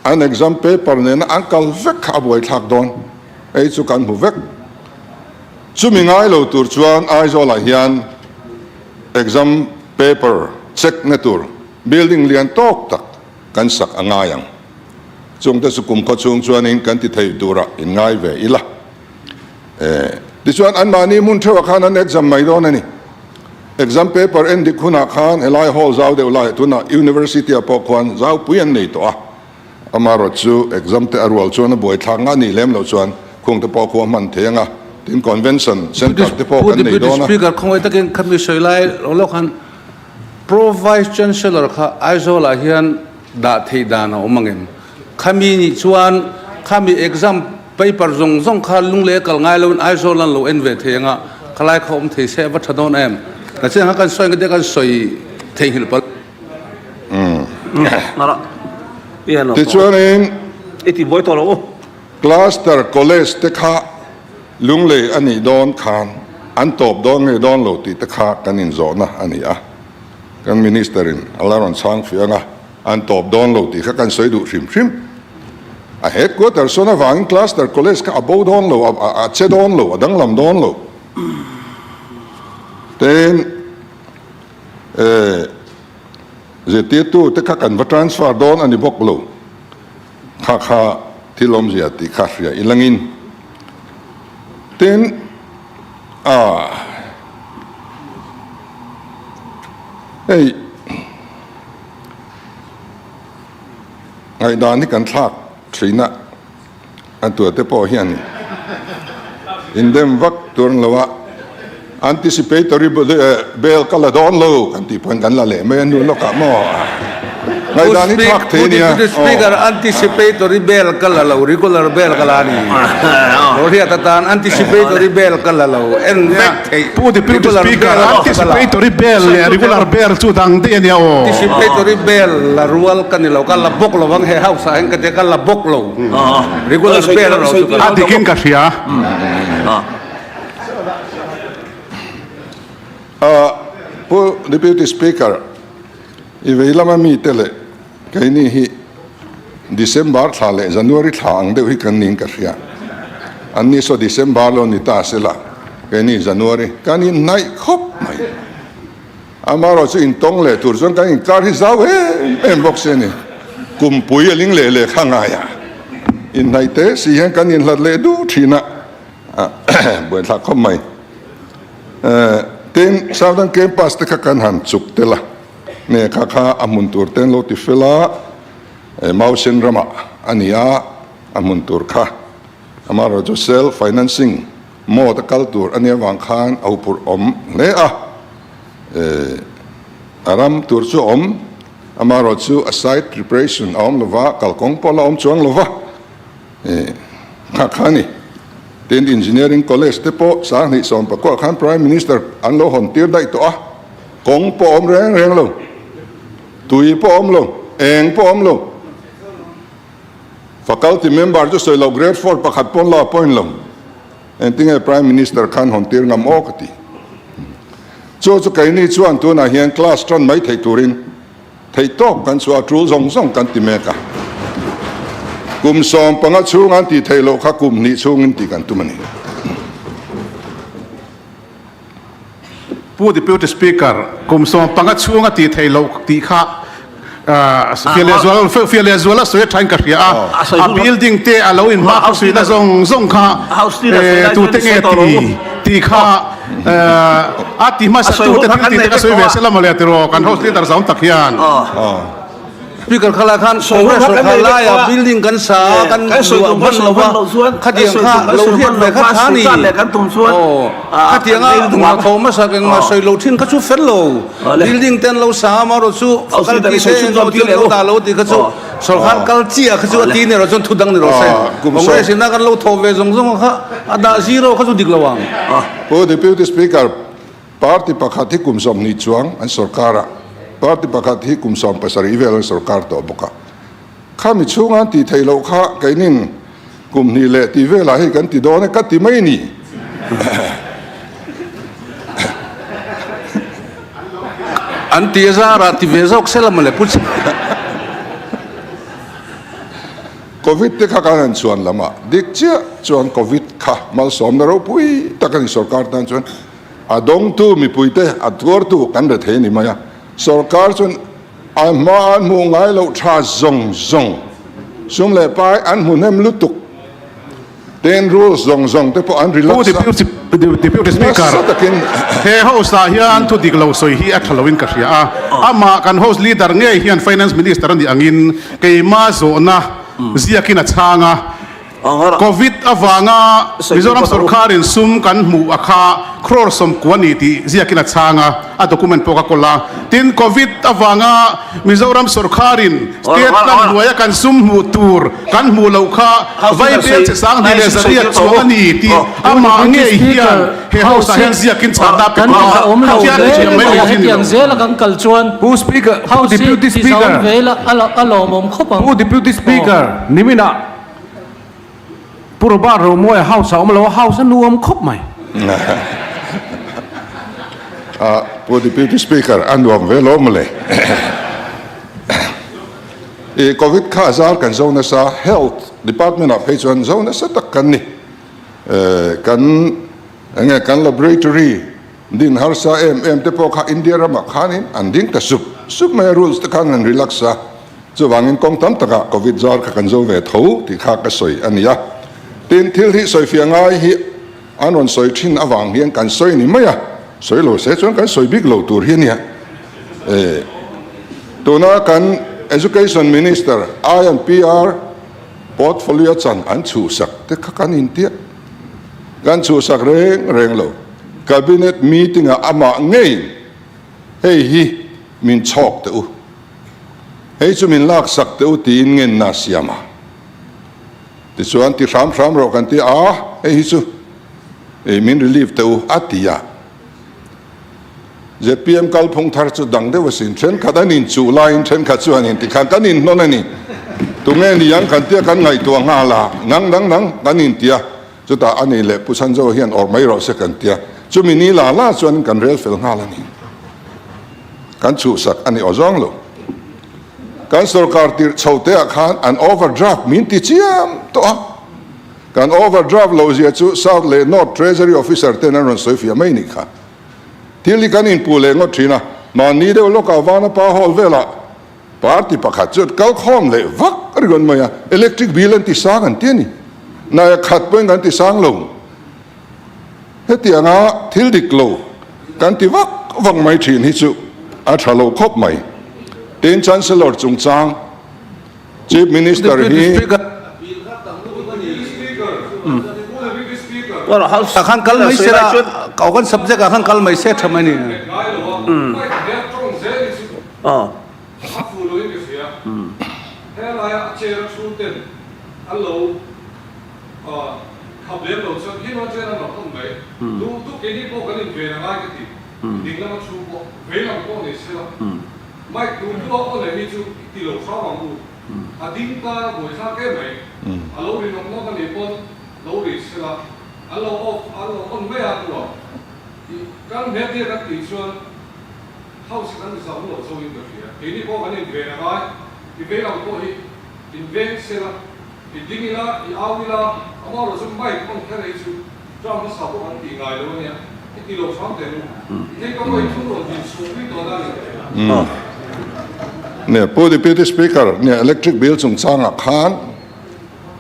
an exam paper nena an kal vek kha a buaithlak dawn. Hei chu kan hmu vek. Chumi ngai lo tur chuan Aizawlah hian exam paper check na tur building lian tawk tak kan sak a ngai ang. Chungte chu kum khaw chhung chuanin kan ti thei turah in ngai ve ila. Tichuan anmahni hmun theuhah khan an exam mai dawn a ni. Exam paper en dik hunah khan helai hall zau deuh laiah tunah University-ah pawh khuan zaupui an nei tawh a. Amaherawh chu exam te a rual chuan a buaithlak nga nih lem loh chuan khung te pawh khu a hman thei anga, tin convention centre te pawh kan nei dawn a. Pu Deputy Speaker, khawngaih takin khami sawi lai lo lawk khan Pro Vice Chancellor kha Aizawl ah hian dah theih dan a awm angem? Khami nih chuan khami exam paper zawng zawng kha lunglei a kal ngai loin Aizawl an lo en ve thei anga khalai kha awm thei se a va tha dawn em? Nachin kha kan sawi ang te kan sawi theihnghilh palh. Tichuanin Cluster College te kha Lunglei a nih dawn khan an tawp dawn nge dawn lo tih te kha kan inzawhna a ni a. Kan Minister in a la rawn chhang fiang a, an tawp dawn lo tih kha kan sawi duh hrim hrim. A headquarter sawn avangin Cluster College kha a bo dawn lo, a che dawn lo, a danglam dawn lo. Tin. Eh, zirtirtu te kha kan va transfer dawn a ni bawk lo, kha kha thil awmzia tih kha hria i langin. Tin, ah, hei ngaihdan hi kan thlak thin a. A tuate pawh hian indem vak tur an lo a, anticipatory bail ka la dawn lo kan tih pawhin kan la leh mai a nu lawkah maw ngaihdan hi thlak thei a nia. Deputy Speaker, anticipatory bail ka la lo, regular bail ka la a ni. Rawhriat atan anticipatory bail ka la lo, en vek theih. Pu Deputy Speaker, anticipatory bail leh regular bail chu dang daih a nia aw. Anticipatory bail la rual ka ni lo, ka la bawk lo ang he house ah hian ka tia ka la bawk lo. Regular bail erawh chu ka la. A dikin ka hria. Pu Deputy Speaker, i vei lama mite leh Keini hi December thla leh January thla ang deuh hi kan niin ka hria. Anni saw December lo ni ta sela, keini January kan inhnaih khawp mai. Amaherawh chu intawng leh tur chuan kan inkar hi zau em em bawk si a ni. Kumpui a ling leh leh kha ngaia inhnaih te si hian kan inhlat leh duh thin a, buaithlak khawp mai. Tin, Southern Campus te kha kan han chuk tel a. Nge kha kha a hmun tur te an lo ti fel a, Mausen ramah a ni a, a hmun tur kha amaherawh chu self financing mode a kal tur a nih avang khan a huphurh awm hle a, a ram tur chu a awm, amaherawh chu a site preparation a awm lova, kalkawng pawh la awm chuang lova. Kha kha a ni. Tin, Engineering College te pawh 2019 khan Prime Minister an lo hawn tir daih tawh a, kawng pawh awm reng reng lo, tui pawh awm lo, eng pawh awm lo. Faculty member chu sawi lo grade four pakhat pawn la appoint lo. Engtinge Prime Minister khan hawn tir ngam aw ka ti. Chu chu keini chuan tunah hian class tan mai theih turin Theihtawp kan chhuah a tul zawng zawng kan ti mek a, kum 15 chhung an tih theih loh kha kum hnih chhungin tih kan tum a ni. Pu Deputy Speaker, kum 15 chhung a tih theih loh tih kha fiah leh zual a sawi a thain ka hria a, a building te a lo inhma khawsuihna zawng zawng kha tute nge ti tih kha A ti hmasa tu te thil tih te ka sawi ve sela mawle tiraw kan house leader zawng tak hian. Speaker kha lai khan Congress sorkar laia building kan sa a kan luah hman lo va khatiang kha lo hriat ve kha tha ni aw khatianga hna tho hmasa engmah sawi lo thin kha chu fel lo building te an lo sa a amaherawhchu faculty te engemaw thil an lo dah lo tih kha chu. Sorkar kal chiah kha chu a ti ni erawh chuan thu dang ni rawh se. Congress ina kan lo thawh ve zawng zawng ang kha a dah zero kha chu dik lo ang. Pu Deputy Speaker, party pakhat hi kum 20 chuang an sorkar a, party pakhat hi kum 17 vel an sorkar tawh bawk a. Khami chhunga an tih theih loh kha keinin kum hnih leh tih velah hei kan ti dawn e ka ti mai ni. An ti a zarah ti ve zawk se la mawle pu che. Covid te kha kan han chhuan lam a, dik chiah chuan Covid kha malsawmna ropui tak a ni sorkar tan chuan a dawngtu mipuite a tuartu kan re thei a ni mai a, sorkar chuan A hma an hmuh ngai loh tha zawng zawng, sum leh pai an hmu hnem lutuk, ten rules zawng zawng te pawh an relax a, Deputy Speaker, nasa takin. He House ah hian thu dik lo sawi hi a tha loin ka hria a, amah kan House Leader ngei hian Finance Minister a nih angin keimah zawhna ziakin a chhang a, Covid avanga Mizoram sorkarin sum kan hmuh a kha crore 90 ni tih ziakin a chhang a, a document pawh ka kawl a. Tin, Covid avanga Mizoram sorkarin state plan hnuaia kan sum hmuh tur kan hmuh loh kha vaibel che 2400 chuang a ni tih amah ngei hian he house ah hian ziakin chhanna pe tawh a, khian thiam mai mai hi ni lo. Pu Speaker, Pu Deputy Speaker, Pu Deputy Speaker, niminah Pu Robert Romawia house a awm lo a, house a nuam khawp mai. Pu Deputy Speaker, a nuam ve lo mawle. I Covid kha zar kan zo nasa, Health Department ah phei chuan zo nasa tak kan ni. Kan enge kan laboratory din harsa em em te pawh kha India ramah khanin an ding ta sup sup mai a, rules te khan an relax a. Chuvangin kawng tam takah Covid zar kha kan zo ve tho tih kha ka sawi a ni a. Tin, thil hi sawifiah ngai hi an rawn sawi thin avang hian kan sawi ni mai a, sawi lo se chuan kan sawi bik lo tur hi a nia. E, tuna kan Education Minister I and PR portfolio chan an chhuhsak te kha kan intiah. Kan chhuhsak reng reng lo. Cabinet meeting-ah amah ngeiin hei hi min chhawk teh u. Hei chu min laksak teh u tiin ngenna a siam a. Tichuan ti hram hram rawh kan ti a, hei hi chu ei min relieve teh u a ti a. Zpm kalphung thar chu dang deuh asin, thenkhat an inchuh laiin thenkhat chu an inti khan kan inhnawn a ni. Tunge ni ang kan tia kan ngaihtuah nghal a, nang nang nang kan inti a, chutah a ni leh Pu Chhanzo hian awrh mai rawh se kan ti a, chumi ni la la chuan kan rel fel nghal a ni. Kan chhuhsak a ni aw zawng lo. Kan sorkar tirh chho te ah khan an overdraft min ti chiam tawh a. Kan overdraft loh zia chu South leh North Treasury Officer ten an rawn sawi fiah mai nih kha. Thil hi kan inpuh leh ngawt thin a, mahni deuh lawkah Vanapa Hall velah party pakhat chu kal khawm leh vak ringawt mai a, electric bill an ti sang an ti a ni. Nai a khat pawhin kan ti sang lo. Hetianga thil dik lo kan ti vak vak mai thin hi chu a tha lo khawp mai. Tin, Chancellor chungchang Chief Minister hi. Khan kal mai se la, kan subject ah khan kal mai se tha mai ni. Khap lem lo chuan khi rual chen an rawn awm mai. Duh tuk keini pawh kan inven a ngai ka ti. Ding lama thu pawh vei lam pawh nei se la. Mike tun hnu a aw leh hi chu i ti lo hram ang u. A ding tan a buai thlak em mai. A lo ri nawk nawk a nih pawn lo ri se la. An lo off an lo on mai a hnuah i kan hmel tia kan tih chuan house hi kan ti zau lo zo in ka hria. Keini pawh kan inven a ngai. I vei lam pawh hi inveng se la. I ding ila, i au ila, amah erawh chu mic on kher ei chu term hmasa pawh kan tih ngai lo ania, i ti lo hram teh u. I thei ka vawi thum rawn din chhuah pui tawh na ni. Nia, Pu Deputy Speaker, nia electric bill chungchangah khan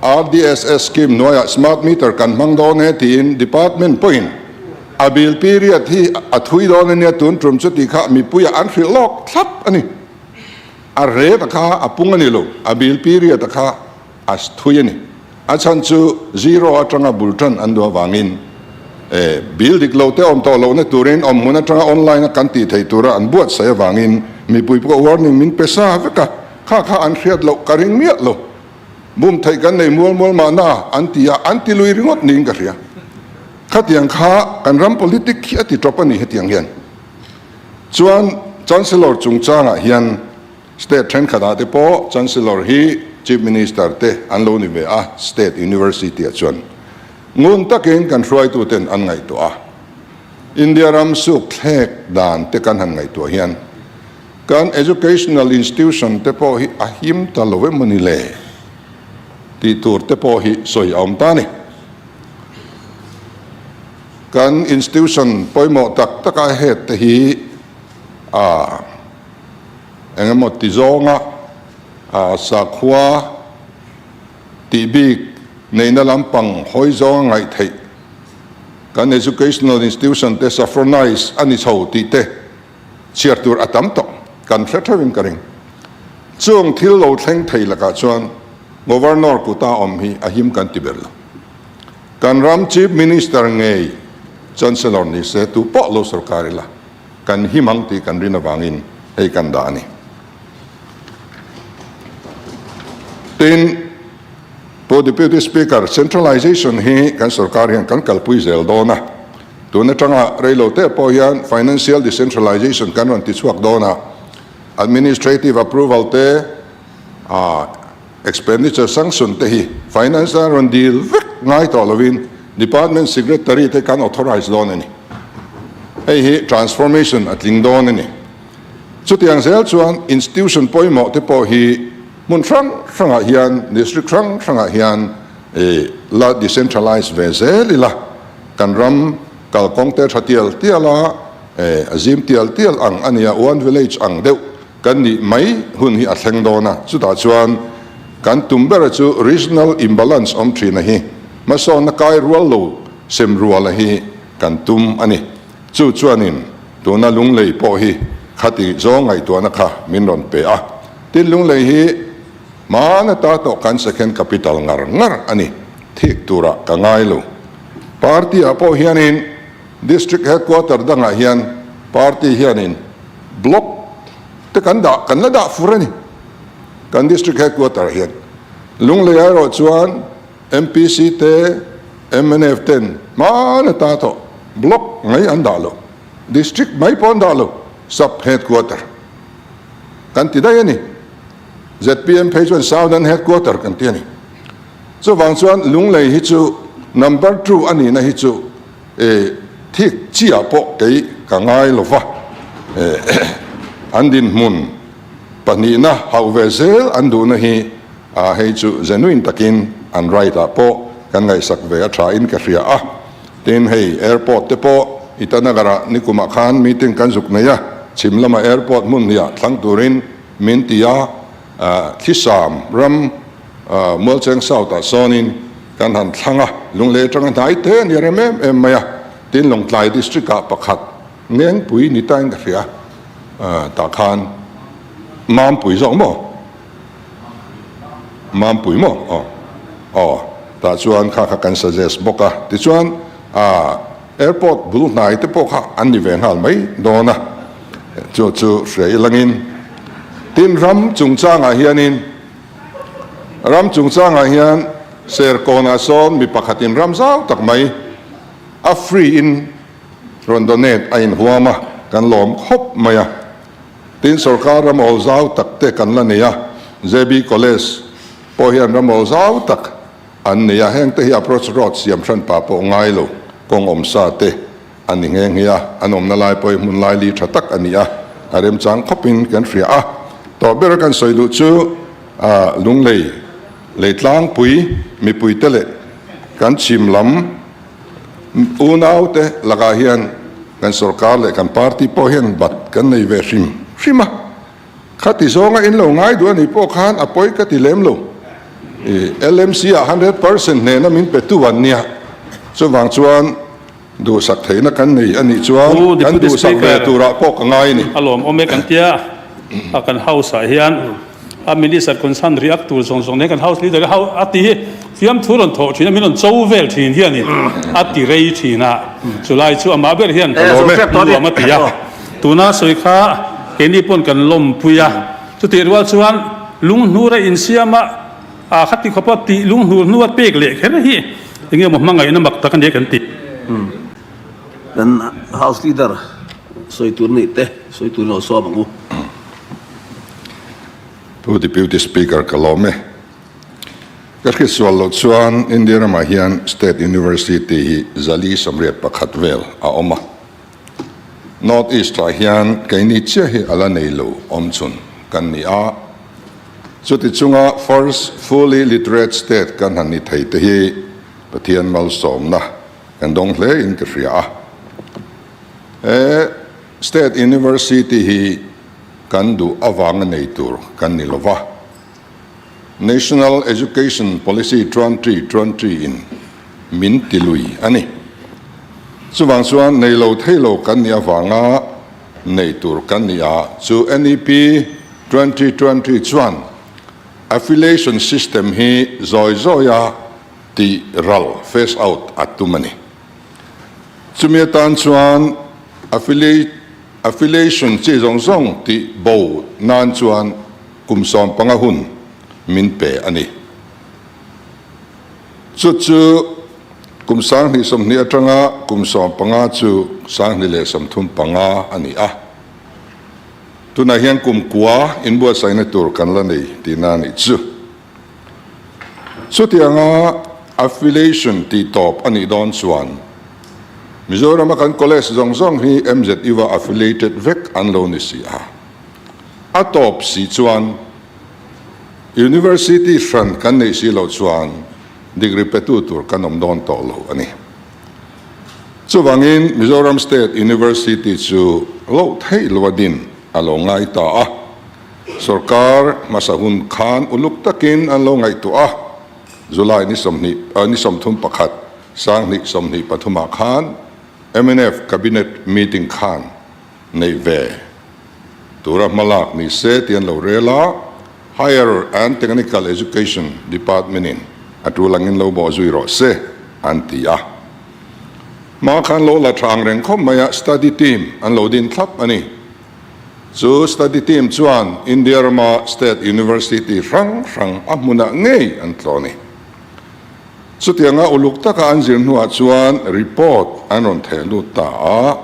RDSS scheme hnuaiah smart meter kan hmang dawn e tiin department pawhin a bill period hi a thui dawn ania tun tum chu tih kha mipuiah an hrilh lawk thlap a ni. A rate a kha a pung a ni lo, a bill period a kha a thui a ni. A chhan chu zero atanga bul tan an duh avangin e bill dik lo te awm tawh lohna turin awm hmun atanga online a kan tih theih tura an buatsaih avangin mipui pawh warning min pe sa vek a. Kha kha an hriat loh ka ring miah lo. Bum theih kan nei mual mual mahna an ti a, an ti lui ringawt niin ka hria. Khatiang kha kan ram politic hi a ti tawp a ni hetiang hian. Chuan Chancellor chungchangah hian State thenkhatah te pawh Chancellor hi Chief Minister te an lo ni ve a, State University ah chuan ngun takin kan hruaituten an ngaihtuah a. India ram suk thlek dan te kan han ngaihtuah hian kan educational institution te pawh hi a him ta lo em mawni le tih tur te pawh hi sawi a awm ta a ni. Kan institution pawimawh tak taka head te hi a eng emaw ti zawnga sakhua tih bik neihna lampang hawi zawnga ngaih theih kan educational institution te saffronize a ni chho tih te chhiar tur a tam tawh kan hre theuhin ka ring. Chung thil lo thleng thei lakah chuan Governor kuta awm hi a him kan ti ber lo. Kan ram Chief Minister ngei Chancellor ni se tu pawh lo sorkar ila kan him ang tih kan rin avangin hei kan dah a ni. Tin, Pu Deputy Speaker, centralization hi kan sorkar hian kan kalpui zel dawn a. Tun atanga reilo te pawh hian financial decentralization kan rawn ti chhuak dawn a, administrative approval te, expenditure sanction te hi finance a rawn dil vek ngai tawh lovin department secretary te kan authorize dawn a ni. Hei hi transformation a tling dawn a ni. Chutiang zel chuan institution pawimawh te pawh hi hmun hrang hrangah hian, district hrang hrangah hian la decentralize ve zel ila, kan ram kalkawng te tha tial tial a, a zim tial tial ang a nia, one village ang deuh kan nih mai hun hi a thleng dawn a, chutah chuan kan tum bera chu regional imbalance awm thina hi hmasawnna kai rual lo sem ruala hi kan tum a ni. Chu chuanin tuna Lunglei pawh hi khati zawng ngaihtuahna kha min rawn pe a, tin Lunglei hi hmana ta tawh kan second capital ngar ngar a ni, thik turah ka ngai lo. Party ah pawh hianin district headquarter dangah hian party hianin block te kan dah kan la dah fur a ni kan district headquarter ah hian. Lunglei erawh chuan MPC te mnf ten hmana ta tawh block mai an dah lo, district mai pawh an dah lo, sub headquarter kan ti daih a ni. Zpm phei chuan southern headquarter kan ti a ni. Chuvang chuan Lunglei hi chu number 2 a nihna hi chu thik chiah pawh kei ka ngai lo va, an dinhmun pahnihna hauh ve zel an duhna hi A hei chu genuine takin an right ah pawh kan ngaihsak ve a tha in ka hria a, tin hei airport te pawh Itanagar ah nikum ah khan meeting kan zuk nei a, chhim lama airport hmun hnih ah thlang turin min ti a, Thisam ram Mualcheng South ah sawnin kan han thlang a, Lunglei atanga hnai te a ni rem em em mai a, tin Lawngtlai district ah pakhat Ngengpui ni ta in ka hria tah khan Mampui zawk maw? Mampui maw? Aw. Aw. Tah chuan kha kha kan suggest bawk a. Tichuan ah airport bul hnai te pawh kha an ni ve nghal mai dawn a. Chu chu hria ilangin tin ram chungchangah hianin ram chungchangah hian Serkawnah sawn mi pakhatin ram zau tak mai a free in rawn donate a inhuam a, kan lawm khawp mai a. Tin, sorkar ram awl zau tak te kan la nei a, JB College pawh hian ram awl zau tak an nei a, heng te hi approach road siam hran pah pawh ngai lo, kawng awm sa te a ni nghe nghe a, an awmna lai pawh hi hmun lai li tha tak a ni a, a remchang khawpin kan hria a. Tawh bera kan sawi duh chu Lunglei Leitlangpui mipuite leh kan chhim lam Unau te lakah hian kan sorkar leh kan party pawh hian bat kan nei ve hrim hrim a, khati zawnga in lo ngai duh a nih pawh khan a pawi ka ti lem lo. LMC ah 100% hnehna min pe tu an nia, chuvang chuan duhsak theihna kan nei a nih chuan kan duhsak ve turah pawh ka ngai a ni. A lawmawm e kan tia a kan house ah hian. A minister concern react tur zawng zawng nen kan house leader ho a ti hi fiamthu rawn thawh thin a min rawn cho vel thin hian in a ti rei thin a chulai chu amah ber hian nuam a ti a tuna sawi kha keini pawn kan lawmpui a chutih rual chuan. lunghnur a insiam a, a khati khawpa tih lunghnur hnu a pek leh kher hi enge maw hmangaihna mak tak a nia kan ti. Kan House Leader sawi tur nih te sawi turin aw sawm ang u. Pu Deputy Speaker ka lawm e. Ka hriatsual loh chuan India ramah hian State University hi 481 vel a awm a. North East ah hian keini chiah hi a la nei lo awm chhun kan ni a. Chuti chunga first fully literate state kan han ni thei te hi Pathian malsawmna kan dawng hle in ka hria a. He State University hi kan duh avanga nei tur kan ni lova. National Education Policy 2020 in min ti lui a ni. Chuvang chuan nei lo thei lo kan nih avanga nei tur kan ni a, chu NEP 2020 chuan affiliation system hi zawi zawia tih ral, phase out, a tum a ni. Chumi atan chuan affiliation chi zawng zawng tih bo nan chuan Kum 15 hun min pe a ni. Chu chu kum 2020 atanga kum 15 chu 2035 a ni a. Tunah hian kum kua inbuatsaihna tur kan la nei tihna a nih chu. Chutianga affiliation tih tawp a nih dawn chuan Mizorama kan college zawng zawng hi MZU-a affiliated vek an lo ni si a. A tawp si chuan University hran kan neih si loh chuan degree petu tur kan awm dawn tawh lo a ni. Chuvangin Mizoram State University chu loh theih loa din a lo ngai ta a, sorkar hmasa hun khan uluk takin an lo ngaihtuah a, July ni 20 ni 31 2023 ah khan mnf Cabinet meeting khan neih ve tura hmalak ni se tih an lo rel a, Higher and Technical Education Department in a tul angin lo bawh zui rawh se an ti a. Hma khan lo la tha ang reng khawp mai a, study team an lo din thlap a ni. Chu study team chuan India rama state university hrang hrang a hmunah ngei an tlawh a ni. Chutianga uluk taka an zir hnuah chuan report an rawn theh lut ta a.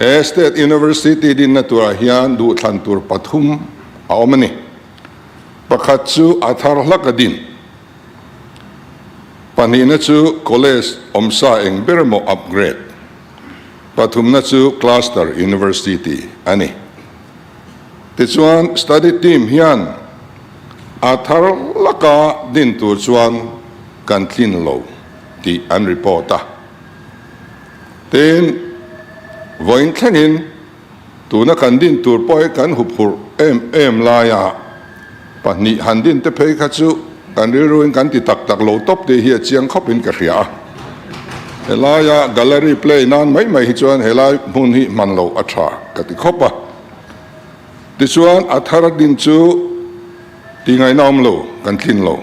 He State University dinna turah hian duhthlan tur pathum a awm a ni. Pakhat chu a thar hlak a din. Pahnihna chu College awmsa eng ber emaw upgrade. Pathumna chu Cluster University a ni. Tichuan Study Team hian a thar hlaka din tur chuan kan tlin lo tih an report a. Tin, vawiin thlengin tuna kan din tur pawh hi kan huphurh em em laia pahnih han din te phei kha chu kan rilruin kan ti tak tak lo tawp tih hi a chiang khawpin ka hria a. Helaia gallery play nan mai mai hi chuan helai hmun hi hman loh a tha ka ti khawp a. Tichuan a thar a din chu ti ngaihna awm lo, kan tlin lo,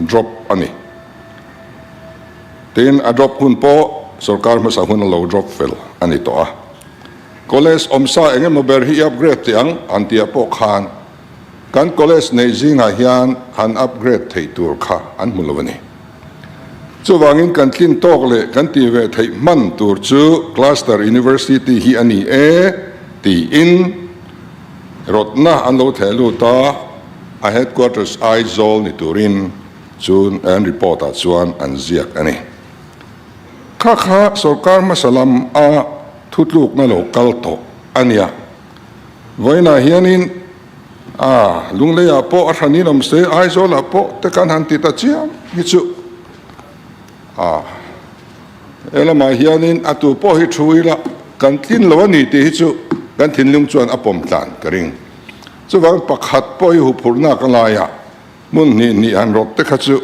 drop a ni. Tin, a drop hun pawh sorkar hmasa hun a lo drop fel a ni tawh a. College awmsa eng emaw ber hi i upgrade teh ang an tih ah pawh khan kan college neih zingah hian han upgrade theih tur kha an hmu lo a ni. Chuvangin kan tlin tawk leh kan tih ve theih hman tur chu Cluster University hi a ni e tiin rawtna an lo theh lut a, a headquarters Aizawl ni turin Chu an report ah chuan an ziak a ni. Kha kha sorkar hmasa lam a thutlukna lo kal tawh a nia. Vawiinah hianin a Lungleiah pawh a hranin awm se, Aizawlah pawh te kan han ti ta chiam hi chu a he lamah hianin a tu pawh hi thu ila kan tlin lo a ni tih hi chu kan thinlung chuan a pawm tlan ka ring. Chuvang pakhat pawh hi huphurhna ka ngai a. Hmun hnih hnih han rawt te kha chu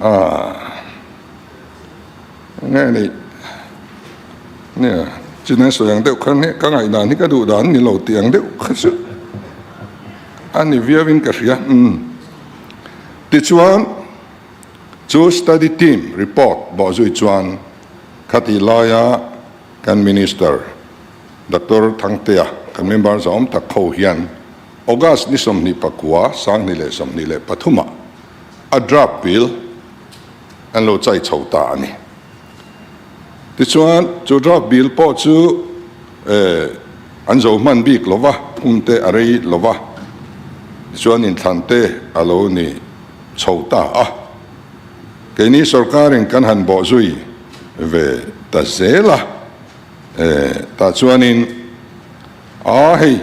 aah nge ni nia chin an sawi ang deuh khan hi ka ngaihdan hi ka duh dan ni lo tih ang deuh kha chu a ni viau in ka hria umm tichuan chu study team report bawh zui chuan khatih laia kan minister Doctor Thangtea kan member zawm tak ho hian. August ni 24, 2023 ah a draft bill an lo chai chho ta a ni. Tichuan, chu draft bill pawh chu an zo hman bik lo va, hun te a rei lo va, tichuan inthlan te a lo ni chho ta a. Keini sorkarin kan han bawh zui ve ta zel a, tah chuanin a hei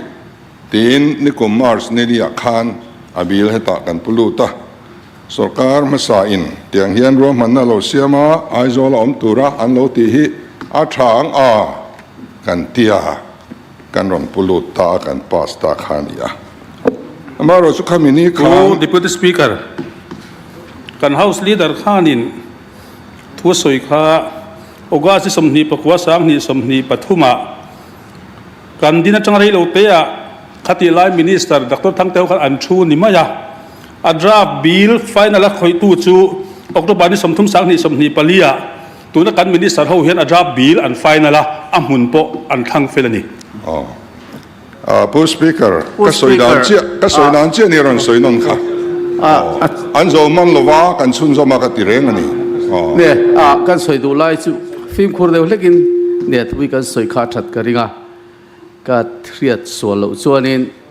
tiin nikum March ni liah khan a bill hetah kan pu lut a. Sorkar hmasa in tiang hian ruahmanna lo siam a, Aizawl a awm tura an lo tih hi a tha ang a kan tia kan rawn pu lut ta a kan pass ta kha a ni a. Amaherawhchu chu khami ni Pu khan. Deputy Speaker, kan House Leader khanin thu a sawi kha August ni 29 2023 ah kan din atanga rei lo te ah khatih lai Minister Doctor Thangteu khan an thu ni mai a. A draft bill final a khawihtu chu October ni 30 2024 ah tuna kan Minister ho hian a draft bill an final a, a hmun pawh an thlang fel a ni. Aw. Pu Speaker, Pu ka sawi dan Speaker, chiah, ka sawi dan chiah ni rawn sawi nawn kha. Aw. An zo man lova kan chhunzawm a ka ti reng a ni. Aw. Ne, a kan sawi duh lai chu fimkhur deuh hlekin ne thui kan sawi kha that ka ring a, ka hriat sual loh chuanin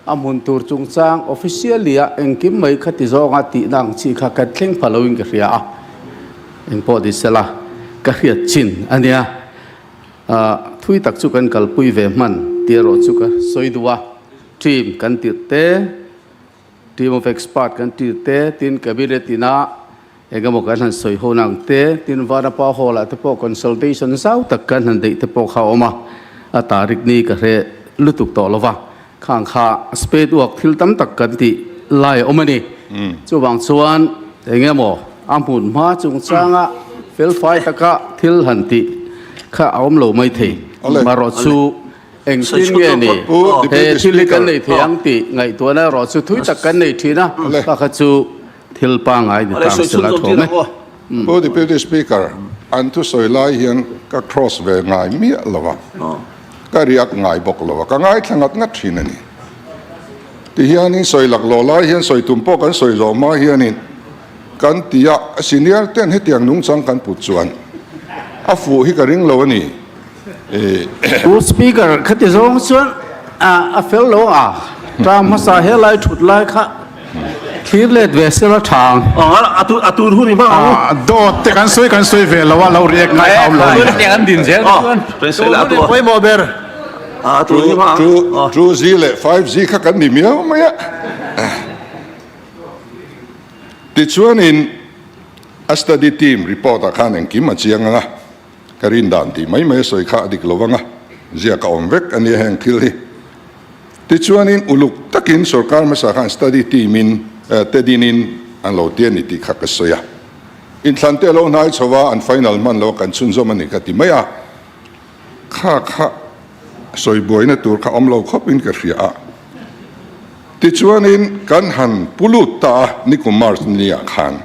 A hmun tur chungchang officially a engkim mai kha ti zawnga tihna ang chi kha kan thleng pha loin ka hria a, engpawh ni sela ka hriat chin a nia. Thui tak chu kan kalpui ve hman tih erawh chu ka sawi duh a, team kan tirh te, team of expert kan tir te, tin cabinet ina engemaw kan han sawi ho nang te, tin Vanapa Hall ah te pawh consultation zau tak kan han deih te pawh kha a awm a, a tarik ni ka hre lutuk tawh lo va. Khang kha spade work thil tam tak kan tih lai a awm a ni. Chuvang chuan eng emaw a hmun hma chungchanga felfai taka thil han tih kha a awm lo mai thei. Marawh chu engtin nge ni he thil hi kan nei thei ang tih ngaihtuahna erawh chu thui tak kan nei thin a, kha kha chu thil pangngai ni tang sela thawm e. Pu Deputy Speaker, an thusawi lai hian ka cross ve ngai miah lo a. Ka riak ngai bawk lo a, ka ngaithla ngat ngat thin a ni. Tihianin sawi lak lawh lai hian sawi tum pawh kan sawi zawh hma hianin kan ti a, senior ten hetiang nungchang kan put chuan a fuh hi ka ring lo a ni. Pu Speaker, khati zawng chuan a fel lo a, term hmasa helai thut lai kha Thlir let ve sela tha ang. A tur hun i hmang ang u. Dawt te kan sawi kan sawi ve lo a, lo react ngai kha awm lo a ni. An din zel te chuan tun hun i pawimawh ber. A tur hun i hmang ang. 2G leh 5G kha kan ni miau mai a. Tichuanin a study team report ah khan engkim a chiang ang a, ka rin dan tih mai mai a sawi kha a dik lo vang a, ziak a awm vek a nia heng thil hi. Tichuanin uluk takin sorkar hmasa khan study team in te dinin an lo ti a ni tih kha ka sawi a. Inthlan te a lo hnai chho a, an final hman lo a kan chhunzawm a ni ka ti mai a. Kha kha sawi buaina tur kha awm lo khawp in ka hria a. Tichuanin kan han pu lut ta a nikum March ni ah khan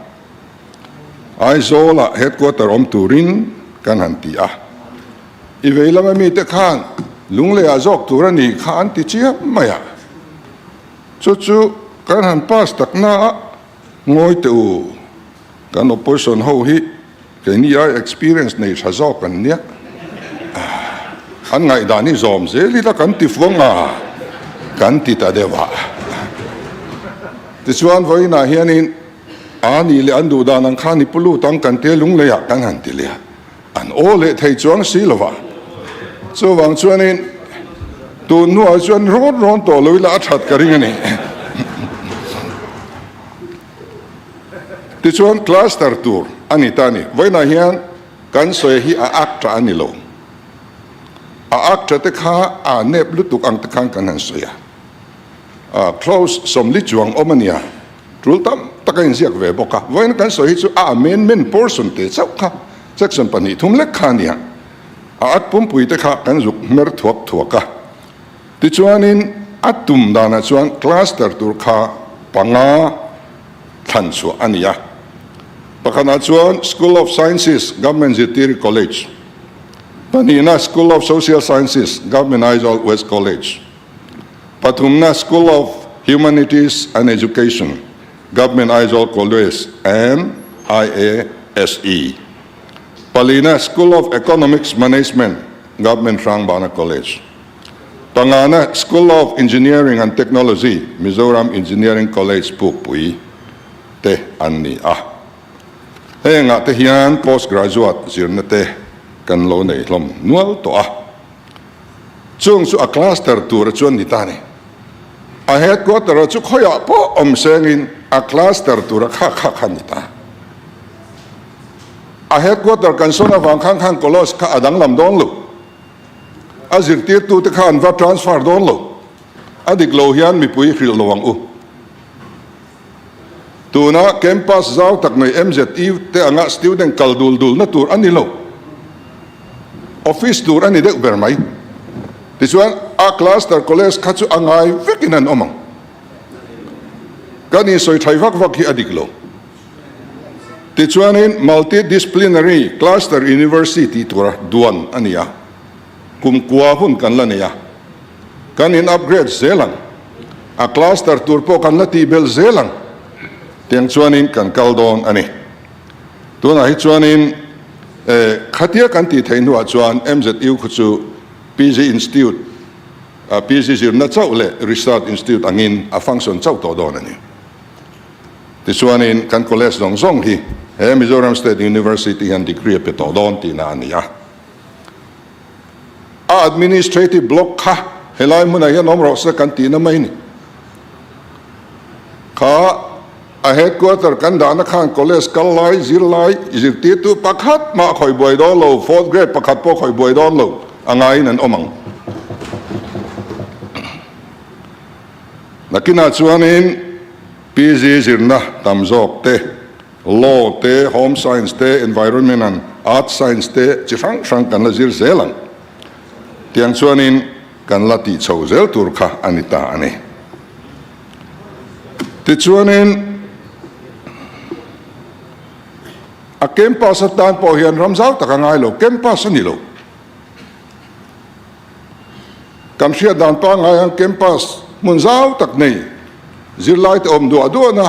Aizawl ah headquarter awm turin kan han ti a. I vei lama mite khan Lungleiah zawk tur a nih kha an ti chiam mai a. Chu chu kan han pass tak na a, ngawi teh u, kan opposition ho hi keini ai experience nei tha zawk an nia, an ngaihdan hi zawm zel ila kan ti fuang a, kan ti ta deuh a. Tichuan vawiinah hianin a nih leh an duh dan ang khan i pu lut ang kan tia Lungleiah kan han ti leh a. An aw leh thei chuang si lo va. Chuvang chuanin tun hnuah chuan rawn rawn tawh lo ila a that ka ring a ni. Tichuan cluster tur a ni ta a ni. Vawiinah hian kan sawi hi a act a ni lo. A act te kha a nep lutuk ang te khan kan han sawi a. Clause 40 chuang awm a nia. Tul tam tak a inziak ve bawk a, vawiin kan sawi hi chu a amendment portion te chauh kha section pahnih thum lek kha a nia. A at pumpui te kha kan zuk hmer thuak thuak a. Tichuanin a tum danah chuan cluster tur kha panga thlan chhuah a ni a. Pakhatah chuan School of Sciences, Government Zirtiri College, pahnihna School of Social Sciences, Government Aizawl West College, pathumna School of. Humanities and Education, Government Aizawl College and IASE. Palina, School of Economics Management, Government Hrangbana College. Pangana, School of Engineering and Technology, Mizoram Engineering College Pukpui te an ni a. Hengah te hian post graduate zirna te kan lo nei hlawm nual tawh a. Chung chu a cluster tura chuan ni ta ni. A headquarter a chu khawiah pawh awm sengin a cluster tura kha kha kha ni ta. A headquarter kan sawn avang khan khan Kolos kha a danglam dawn lo. A zirtirtute kha an va transfer dawn lo. A dik lo hian mipui hrilh lo ang u. Tuna campus zau tak mai MZU te anga student kal dul dulna tur a ni lo. Office tur a ni deuh ber mai. Tichuan a cluster college kha chu a ngai vekin an awm ang. Kan insawi thai vak vak hi a dik lo. Tichuanin multi-disciplinary cluster university tih tura duan a ni a. Kumkua hun kan la nei a. Kan in upgrade zel ang. A cluster tur pawh kan la tih belh zel ang. Tiang chuanin kan kal dawn a ni. Tunah hi chuanin khatia kan tih theih hnuah chuan MZU khu chu PG Institute, PG zirna chauh leh Research Institute angin a function chauh tawh dawn a ni. Tichuanin kan college zawng zawng hi he Mizoram State University hian degree a pe tawh dawn tihna a ni a. A administrative block kha helai hmunah hian awm rawh se kan tihna mai ni. Kha a headquarter kan dahna khan college kal lai, zir lai, zirtirtu pakhat mah khawi buai dawn lo, fourth grade pakhat pawh khawi buai dawn lo a ngaiin an awm ang. Nakinah chuanin PG zirna tam zawk te Law te, Home Science te, Environment and Earth Science te chi hrang hrang kan la zir zel ang. Tiang chuanin kan la tih chho zel tur kha a ni ta a ni. Tichuanin a campus atan pawh hian ram zau tak a ngai lo, campus a ni lo. Kan hriat dan pangngai ang campus hmun zau tak nei zirlai te awm duah duahna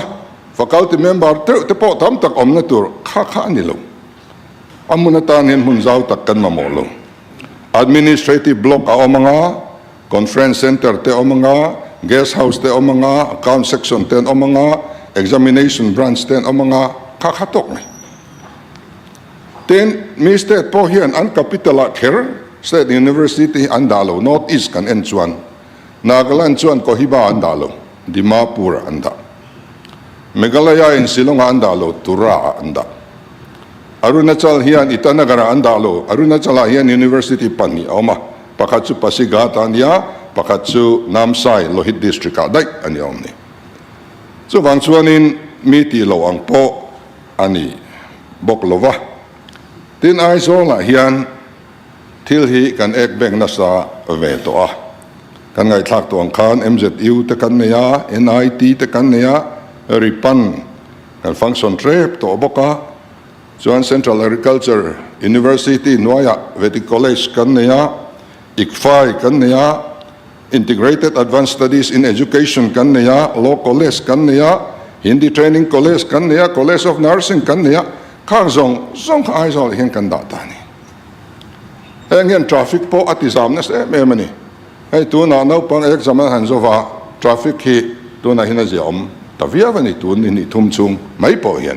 faculty member teuh te pawh tam tak awmna tur kha kha a ni lo. A hmun atan hian hmun zau tak kan mamawh lo. Administrative block a awm anga, conference centre te awm anga, guest house te awm anga, account section te an awm anga, examination branch te an awm anga, kha kha tawk mai. Tin, mi state pawh hian an capital ah kher state university hi an dah lo, North East kan en chuan Nagaland chuan Kohima an dah lo, Dimapur ah an dah. Meghalaya in Shillong ah an dah lo, Tura ah an dah. Arunachal hian Itanagar ah an dah lo, Arunachal ah hian university pahnih a awm a, pakhat chu Pasighat ah a nia, pakhat chu Namsai, Lohit district ah daih a ni awm ni. Chuvang chuanin mi tih loh ang pawh a ni bawk lo va. Tin, Aizawlah hian thil hi kan ek bek nasa ve tawh a. Kan ngaihthlak tawh ang khan MZU te kan nei a, NIT te kan nei a, Ripan kan function hrep tawh bawk a. Chuan Central Agriculture University hnuaiah Vedic College kan nei a, ICFAI kan nei a, Integrated Advanced Studies in Education kan nei a, Law College kan nei a, Hindi Training College kan nei a, College of Nursing kan nei a, khang zawng zawng kha Aizawl ah hian kan dah ta a ni. Heng hian traffic pawh a ti zam nasa em em a ni. Hei tunah naupang exam an han zova, traffic hi tunah hian a zia awm ta viau a ni tun ni hnih thum chhung mai pawh hian.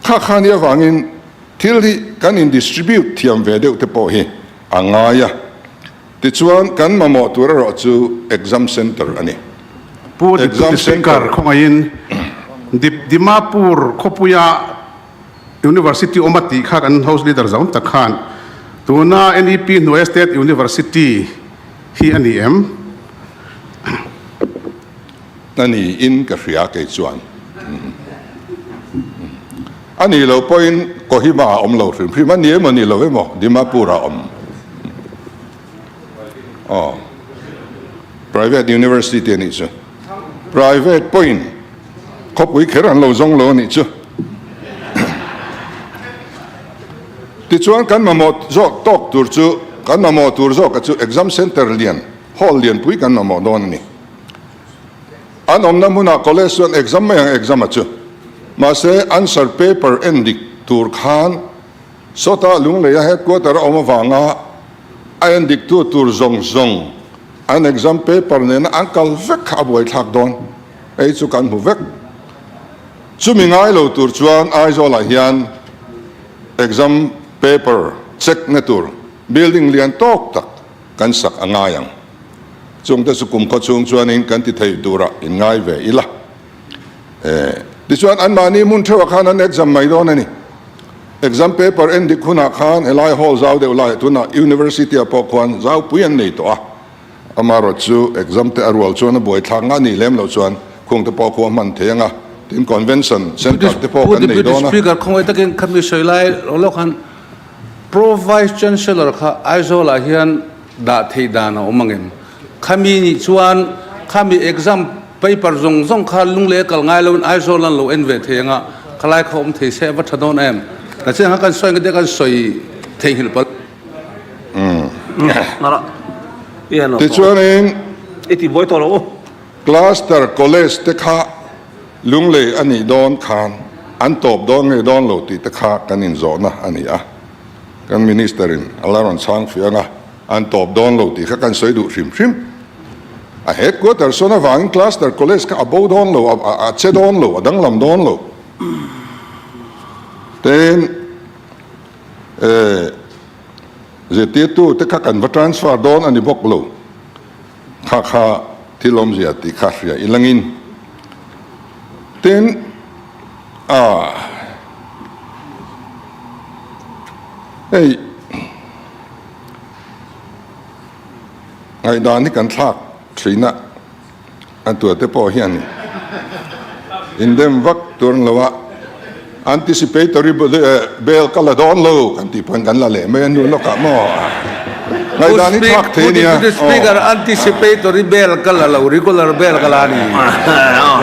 Kha kha nia vangin thil hi kan in distribute thiam ve deuh te pawh hi a ngai a. Tichuan, kan mamawh tur erawh chu exam centre a ni. Pu Exam Deputy Speaker centre. khawngaihin Dip Dimapur khawpuia University awm a tih kha kan House Leader zawn tak khan tuna NEP hnuaia State University hi a ni em? A ni in ka hria kei chuan. A nih loh pawhin Kohima ah awm lo hrim hrim a ni emaw ni lo emaw Dimapur ah awm. Aw. Private University a nih chu. Private pawhin khawpui kher an lo zawng lo a nih chu. Tichuan kan mamawh zawk tawk tur chu kan mamawh tur zawka chu exam center lian hall lianpui kan mamawh dawn a ni. An awmna hmunah college chuan exam mai ang exam a chu. Mahse answer paper en dik tur khan sawtah Lungleia headquarter a awm avanga a en diktu tur zawng zawng an exam paper nena an kal vek kha a buaithlak dawn. Hei chu kan hmu vek. Chumi ngai lo tur chuan Aizawlah hian exam paper check na tur building lian tawk tak kan sak a ngai ang. Chungte chu kum khaw chhung chuanin kan ti thei turah in ngai ve ila. Tichuan anmahni hmun theuhah khan an exam mai dawn a ni. Exam paper en dik hunah khan helai hall zau deuh laiah tunah University-ah pawh khuan zaupui an nei tawh a. Amaherawh chu exam te a rual chuan a buaithlak nga nih lem loh chuan khung te pawh khu a hman thei ang a, tin convention centre te pawh kan nei dawn a. Pu Deputy Speaker, khawngaih takin khami sawi lai lo lawk khan Pro Vice Chancellor kha Aizawl ah hian dah theih dan a awm ang em? Khami nih chuan khami exam paper zawng zawng kha lunglei a kal ngai loin Aizawl an lo en ve thei ang a, khalai kha awm thei se a va tha dawn em? Nachin kha kan sawi ang ka tia kan sawi theihnghilh palh. Tichuanin Cluster College te kha Lunglei a nih dawn khan an tawp dawn nge dawn lo tih te kha kan inzawhna a ni a. Kan Minister in a la rawn chhang fiang a, an tawp dawn lo tih kha kan sawi duh hrim hrim. A headquarter sawn avangin Cluster College kha a bo dawn lo, a che dawn lo, a danglam dawn lo. Tin. Zirtirtu te kha kan va transfer dawn a ni bawk lo. Kha kha thil awmzia tih kha hria i langin. Tin, a hei ngaihdan hi kan thlak thin a. A tuate pawh hian indem vak tur an lo a, anticipatory bail ka la dawn lo kan tih pawhin kan la leh mai a hnu lawkah maw ngaihdan hi thlak thei a nia. Deputy Speaker, anticipatory bail ka la lo, regular bail ka la a ni.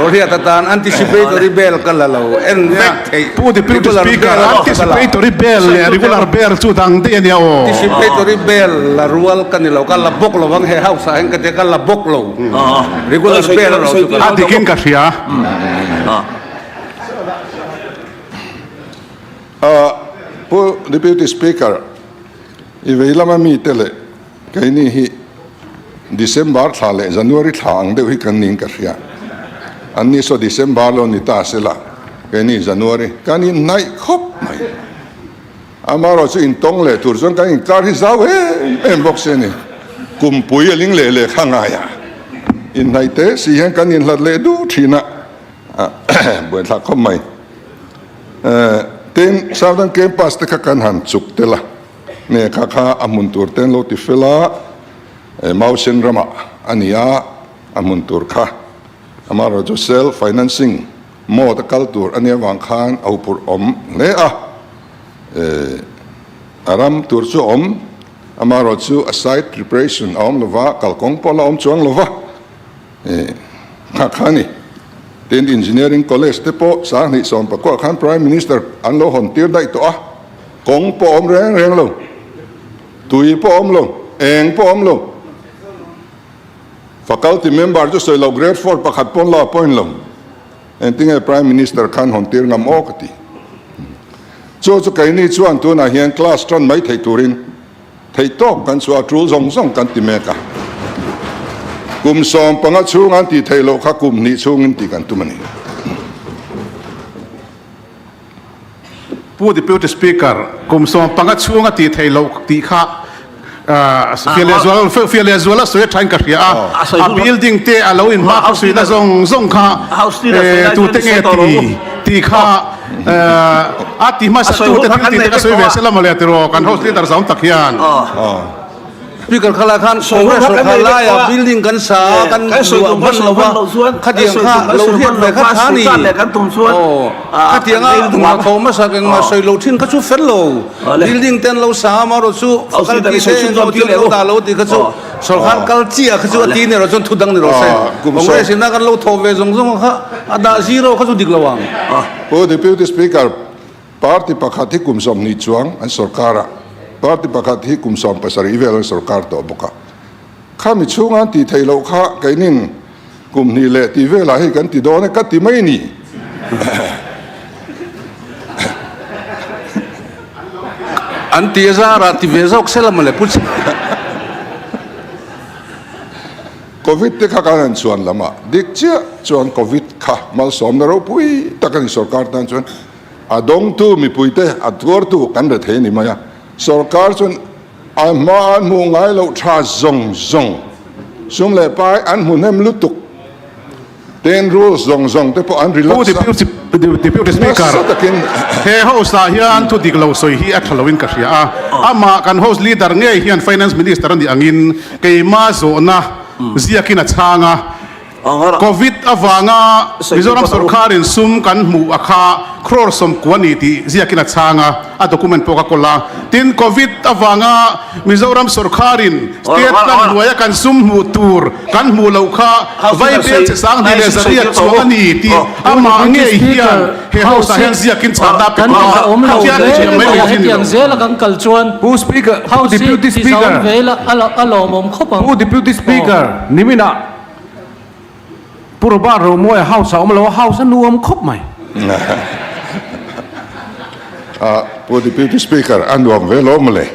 Lo hriat atan anticipatory bail ka la lo, en vek theih. Pu Deputy Speaker, anticipatory bail leh regular bail chu dang daih a nia aw. Anticipatory bail la rual ka ni lo, ka la bawk lo vang he house ah hian ka tia ka la bawk lo. Regular bail erawh chu ka la. A dikin ka hria. Pu Deputy Speaker, i vei lama mite leh Keini hi December thla leh January thla ang deuh hi kan niin ka hria. Anni saw December lo ni ta sela, keini January kan inhnaih khawp mai. Amaherawh chu intawng leh tur chuan kan inkar hi zau em em bawk si a ni. Kumpui a ling leh leh kha ngai a, inhnaih teh si hian kan inhlat leh duh thin a, buaithlak khawp mai. Tin, Southern Campus te kha kan han chuk tel a. Nge kha kha a hmun tur te an lo ti fel a, Mausen ramah a ni a, a hmun tur kha amaherawh chu self financing mode a kal tur a nih avang khan a huphurh awm hle a, a ram tur chu a awm, amaherawh chu a site preparation a awm lova, kalkawng pawh la awm chuang lova. Kha kha a ni. Tin, Engineering College te pawh Sanghnih Sawmpakuah khan Prime Minister an lo hawn tir daih tawh a, kawng pawh awm reng reng lo, tui pawh awm lo, eng pawh awm lo. Faculty member chu sawi lo grade four pakhat pawn lo appoint lo. Engtinge Prime Minister khan hawn tir ngam aw ka ti. Chu chu keini chuan tunah hian class tan mai theih turin Theih tawk kan chhuah a tul zawng zawng kan ti mek a. Kum 15 chhung an tih theih loh kha kum hnih chhungin tih kan tum a ni. Pu Deputy Speaker, kum 15 chhung a tih theih loh tih kha fiah leh zual fiah leh zual a sawi a thain ka hria a. A building te a lo inhma kha suihna zawng zawng kha tute nge ti tih kha A ti hmasa tu te thil tih te ka sawi ve se la mawle tiraw kan house leader zawn tak hian. Speaker kha lai khan Congress sorkar laia building kan sa a kan luah hman lo va khatiang kha lo hriat ve kha tha ni aw khatiang a hna tho hmasa engmah sawi lo thin kha chu fel lo building te an lo sa a amaherawh chu faculty te englo thil lo dah lo tih kha chu sorkar kal chiah kha chu a ti ni rawh chuan thu dang ni rawh se Congress in a kan lo thawh ve zawng zawng kha a dah zero kha chu dik lo ang. Pu Deputy Speaker, party pakhat hi kum 20 chuang an sorkar a, party pakhat hi kum 17 vel an sorkar tawh bawk a. Khami chhunga an tih theih loh kha keinin Kum hnih leh tih velah hei kan ti dawn e ka ti mai ni. An ti a zarah ti ve zawk se la mawle Pu Covid te kha kan han chhuan lam a, dik chiah chuan Covid kha malsawmna ropui tak a ni sorkar tan chuan a dawngtu mipuite a tuartu kan re thei a ni mai a, sorkar chuan A hma an hmuh ngai loh tha zawng zawng, sum leh pai an hmu hnem lutuk, ten rules zawng zawng te pawh an Pu relax a, Deputy Speaker, nasa takin. He House ah hian thu dik lo sawi hi a tha loin ka hria a, amah kan House Leader ngei hian Finance Minister a nih angin keima zawhna ziakin a chhang a, Covid avanga Mizoram sorkarin sum kan hmuh a kha crore 90 a ni tih ziakin a chhang a, a document pawh ka kawl a. Tin, Covid avanga Mizoram sorkarin state plan hnuaia kan sum hmuh tur kan hmuh loh kha Vaibel che 2800 chuang a ni tih amah ngei hian he house ah hian ziakin chhahna a pe tawh a, khian i thiam mai mai hi ni lo. Pu Speaker, Pu Deputy Speaker, Pu Deputy Speaker, niminah Pu Robert Romawia house a awm lo a, house a nuam khawp mai. Pu Deputy Speaker, a nuam ve lo mawle.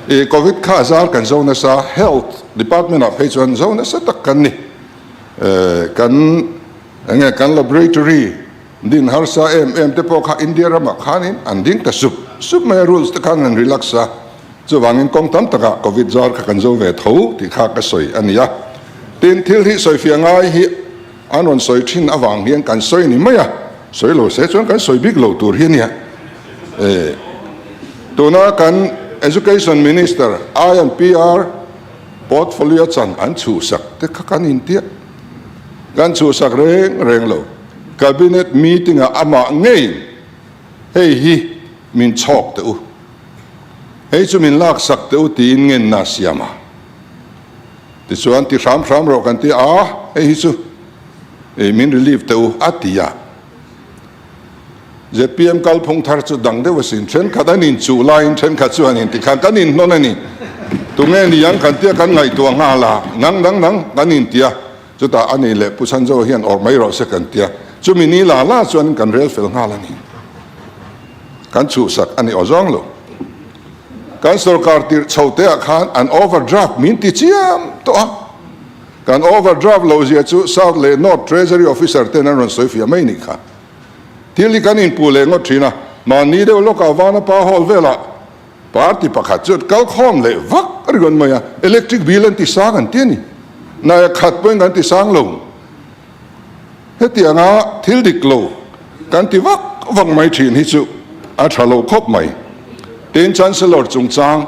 I Covid kha zar kan zo nasa, Health Department ah phei chuan zo nasa tak kan ni. Kan enge kan laboratory din harsa em em te pawh kha India ramah khanin an ding ta sup sup mai a, rules te khan an relax a. Chuvangin kawng tam takah Covid zar kha kan zo ve tho tih kha ka sawi a ni a. Tin, thil hi sawifiah ngai hi an rawn sawi thin avang hian kan sawi ni mai a, sawi lo se chuan kan sawi bik lo tur hi a nia. E, tuna kan Education Minister I and PR portfolio chan an chhuhsak te kha kan intiah. Kan chhuhsak reng reng lo. Cabinet meeting-ah amah ngeiin hei hi min chhawk teh u. Hei chu min laksak teh u tiin ngenna a siam a. Tichuan ti hram hram rawh kan ti a, hei hi chu ei min relieve teh u a ti a. Zpm kalphung thar chu dang deuh asin, thenkhat an inchuh laiin thenkhat chu an inti khan kan inhnawn a ni. Tunge ni ang kan tia kan ngaihtuah nghal a, nang nang nang kan inti a, chutah ani leh Pu Chhanzo hian awrh mai rawh se kan ti a, chumi ni la la chuan kan rel fel nghal a ni. Kan chhuhsak a ni aw zawng lo. Kan sorkar tirh chho te ah khan an overdraft min ti chiam tawh a. Kan overdraft lo zia chu South leh North Treasury Officer ten an rawn sawi fiah mai nih kha. Thil hi kan inpuh leh ngawt thin a, mahni deuh lawkah Vanapa Hall velah party pakhat chu kal khawm leh vak ringawt mai a, electric bill an ti sang an ti a ni. Naia khat pawhin kan ti sang lo. Hetianga thil dik lo kan ti vak vak mai thin hi chu a tha lo khawp mai. Tin, Chancellor chungchang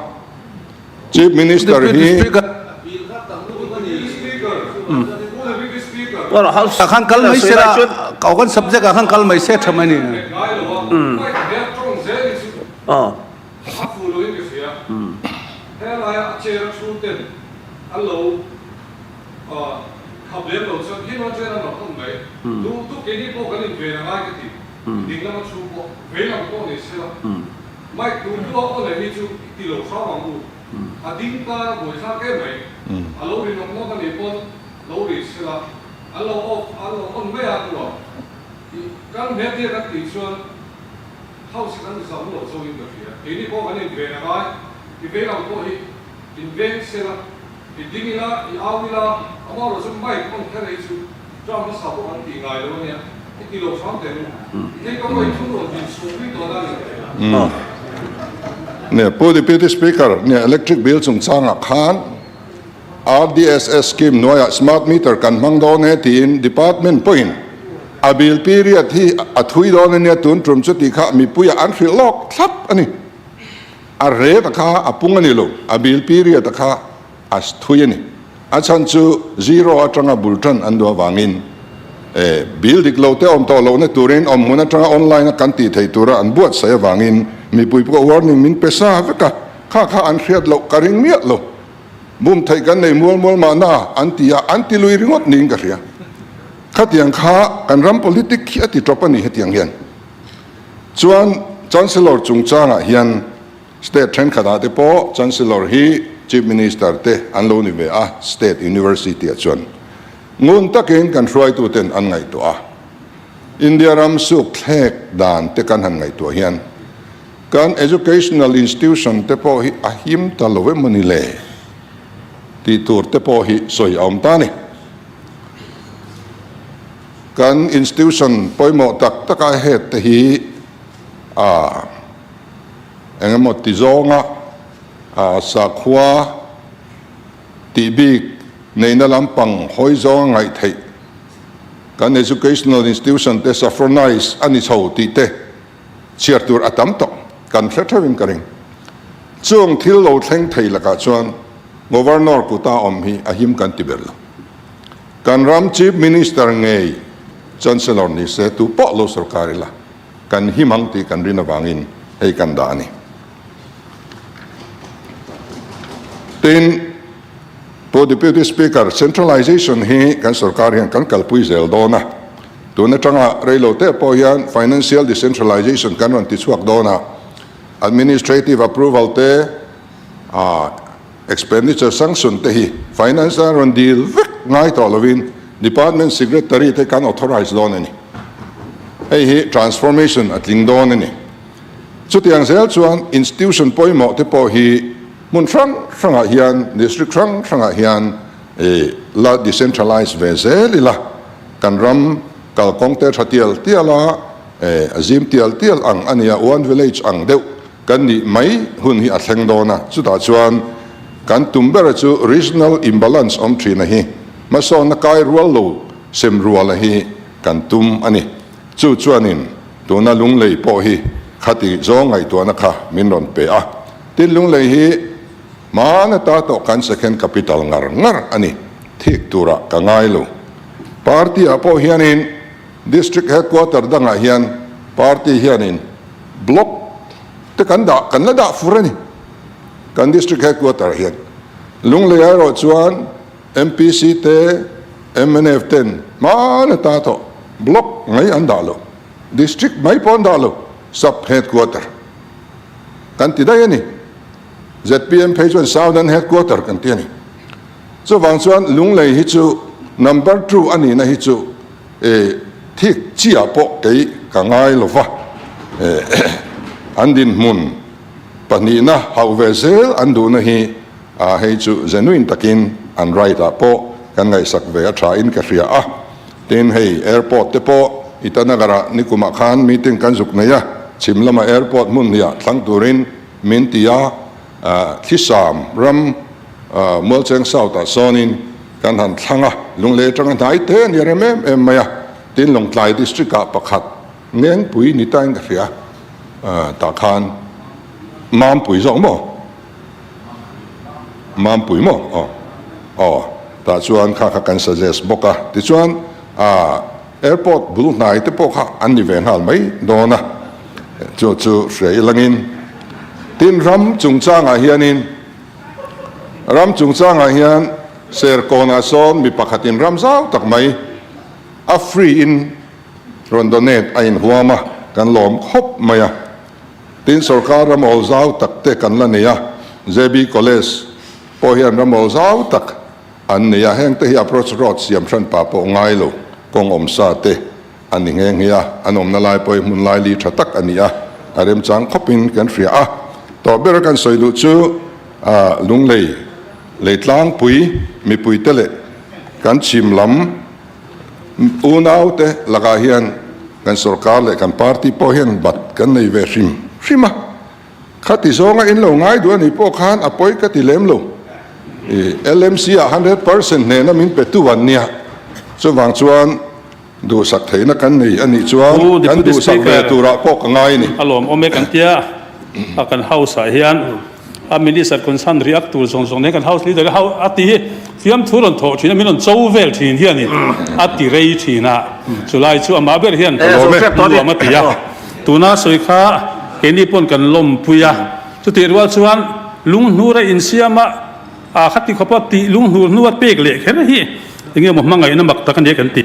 Chief Minister hi. Ah khan kal mai se la, kan subject ah khan kal mai se tha mai ni. Khap lem lo chuan khi nawn chen a nawk awm mai. Duh tuk keini pawh kan inven a ngai ka ti. Ding lama chhung pawh vei lam pawh ni se la. Mike tun hnu a aw leh hi chu i ti lo hram ang u. A ding tan a buaithlak em mai. A lo ri nawk nawk a nih pawn lo ri se la. An lo off an lo on mai a hnuah i kan hmel tia kan tih chuan house hi kan zam lo zo in ka hria. Keini pawh kan inven a ngai. I vei lam pawh hi inveng se la. I ding ila, i au ila, amaherawh chu mic on kher ei chu term hmasa pawh kan tih ngai lo ania, i ti lo hram teh u. Hei ka pawh i thun rawn din chhuak rih dawn a ni. Nia, Pu Deputy Speaker, nia electric bill chungchangah khan RDSS scheme hnuaiah smart meter kan hmang dawn e tiin department pawhin a bill period hi a thui dawn ania tun tum chu tih kha mipuiah an hrilh lawk thlap a ni. A rate a kha a pung a ni lo, a bill period a kha a thui a ni. A chhan chu zero atanga bul tan an duh avangin e bill dik lo te awm tawh lohna turin awmhmun atanga online a kan tih theih tura an buatsaih avangin mipui pawh warning min pe sa vek a, kha kha an hriat loh ka ring miah lo. Bum theih kan nei mual mual mahna an ti a, an ti lui ringawt niin ka hria. Khatiang kha kan ram politic hi a ti tawp a ni hetiang hian. Chuan Chancellor chungchangah hian state thenkhatah te pawh Chancellor hi. Chief Minister te an lo ni ve a, State University ah chuan ngun takin kan hruaituten an ngaihtuah a. India ram suk thlek dan te kan han ngaihtuah hian kan educational institution te pawh hi a him ta lo emaw ni le tih tur te pawh hi sawi a awm ta a ni. Kan institution pawimawh tak taka head te hi a eng emaw ti zawnga a sakhua tih bik neihna lampang hawi zawnga ngaih theih kan educational institution te saffronize a ni chho tih te chhiar tur a tam tawh kan hre theuhin ka ring. Chung thil lo thleng thei lakah chuan Governor kuta awm hi a him kan ti ber lo. Kan ram Chief Minister ngei Chancellor ni se tu pawh lo sorkar ila kan him ang tih kan rin avangin hei kan dah a ni. Tin, Pu Deputy Speaker, centralization hi kan sorkar hian kan kalpui zel dawn a. Tun atanga reilo te pawh hian financial decentralization kan rawn ti chhuak dawn a. Administrative approval te, Expenditure sanction te hi Finance a rawn dil vek ngai tawh lovin Department Secretary te kan authorise dawn a ni. Hei hi transformation a tling dawn a ni. Chutiang zel chuan institution pawimawh te pawh hi hmun hrang hrangah hian, district hrang hrangah hian la decentralise ve zel ila kan ram kalkawng te tha tial tial a, a zim tial tial ang a nia, one village ang deuh Kan nih mai hun hi a thleng dawn a, chutah chuan kan tum bera chu regional imbalance awm thina hi hmasawnna kai rual lo sem ruala hi kan tum a ni. Chu chuanin tuna Lunglei pawh hi khati zawng ngaihtuahna kha min rawn pe a, tin Lunglei hi hmana ta tawh kan second capital ngar ngar a ni, thik turah ka ngai lo. Party ah pawh hianin District headquarter dangah hian party hianin block te kan dah, kan la dah fur a ni. Kan district headquarter ah hian. Lunglei erawh chuan MPC te, mnf ten hmana ta tawh block mai an dah lo. District mai pawh an dah lo, sub headquarter kan ti daih a ni. Zpm phei chuan southern headquarter kan ti a ni. Chuvang chuan Lunglei hi chu number 2 a nihna hi chu E, thik chiah pawh kei ka ngai lo va. E, an dinhmun pahnihna hauh ve zel an duhna hi a hei chu genuine takin an right ah pawh kan ngaihsak ve a tha in ka hria a. Tin, hei airport te pawh Itanagar ah nikumah khan meeting kan zuk nei a, chhim lama airport hmun hniah thlang turin min ti a, Thisam ram Mualcheng South ah sawnin kan han thlang a, Lunglei atanga hnai te a ni rem em em mai a, tin Lawngtlai District ah pakhat Ngengpui ni tain ka hria tah khan Mampui zawk maw? Mampui maw? Aw aw tah chuan kha kha kan suggest bawk a, tichuan Airport bul hnai te pawh kha an ni ve nghal mai dawn a, chu chu hria ilangin tin ram chungchangah hianin ram chungchangah hian Serkawnah sawn mi pakhatin ram zau tak mai a free in rawn donate a inhuam a, kan lawm khawp mai a. Tin sorkar ram awl zau tak te kan la nei a, JB College pawh hian ram awl zau tak An nei a, heng te hi approach road siam hran pah pawh ngai lo, kawng awm sa te a ni nghe nghe a, an awmna lai pawh hi hmun lai li tha tak a ni a, a remchang khawpin kan hria a. Tawh bera kan sawi duh chu Lunglei lei tlangpui mipui te leh kan chhim lam unau te lakah hian kan sorkar leh kan party pawh hian bat kan nei ve hrim hrim a. Khati zawnga in lo ngai duh a nih pawh khan a pawi ka ti lem lo. I LMC ah 100% hnehna min pe tu an nia. Chuvang chuan duhsak theihna kan nei a nih chuan Pu kan Deputy duhsak ve Speaker, turah pawh ka ngai a ni. A lawm awm e kan tia a kan house ah hian a minister concern react tur zawng zawng nen kan house leader ho a ti hi fiamthu rawn thawh thin a min rawn cho vel thin hianin a ti rei thin a chulai chu amah ber hian nuam a ti a. Tuna sawi kha keini pawn kan lawmpui a, chutih rual chuan lunghnur a insiam a, aa khati khawpa tih lunghnur hnu a pek leh kher hi enge maw hmangaihna mak tak a nia kan ti.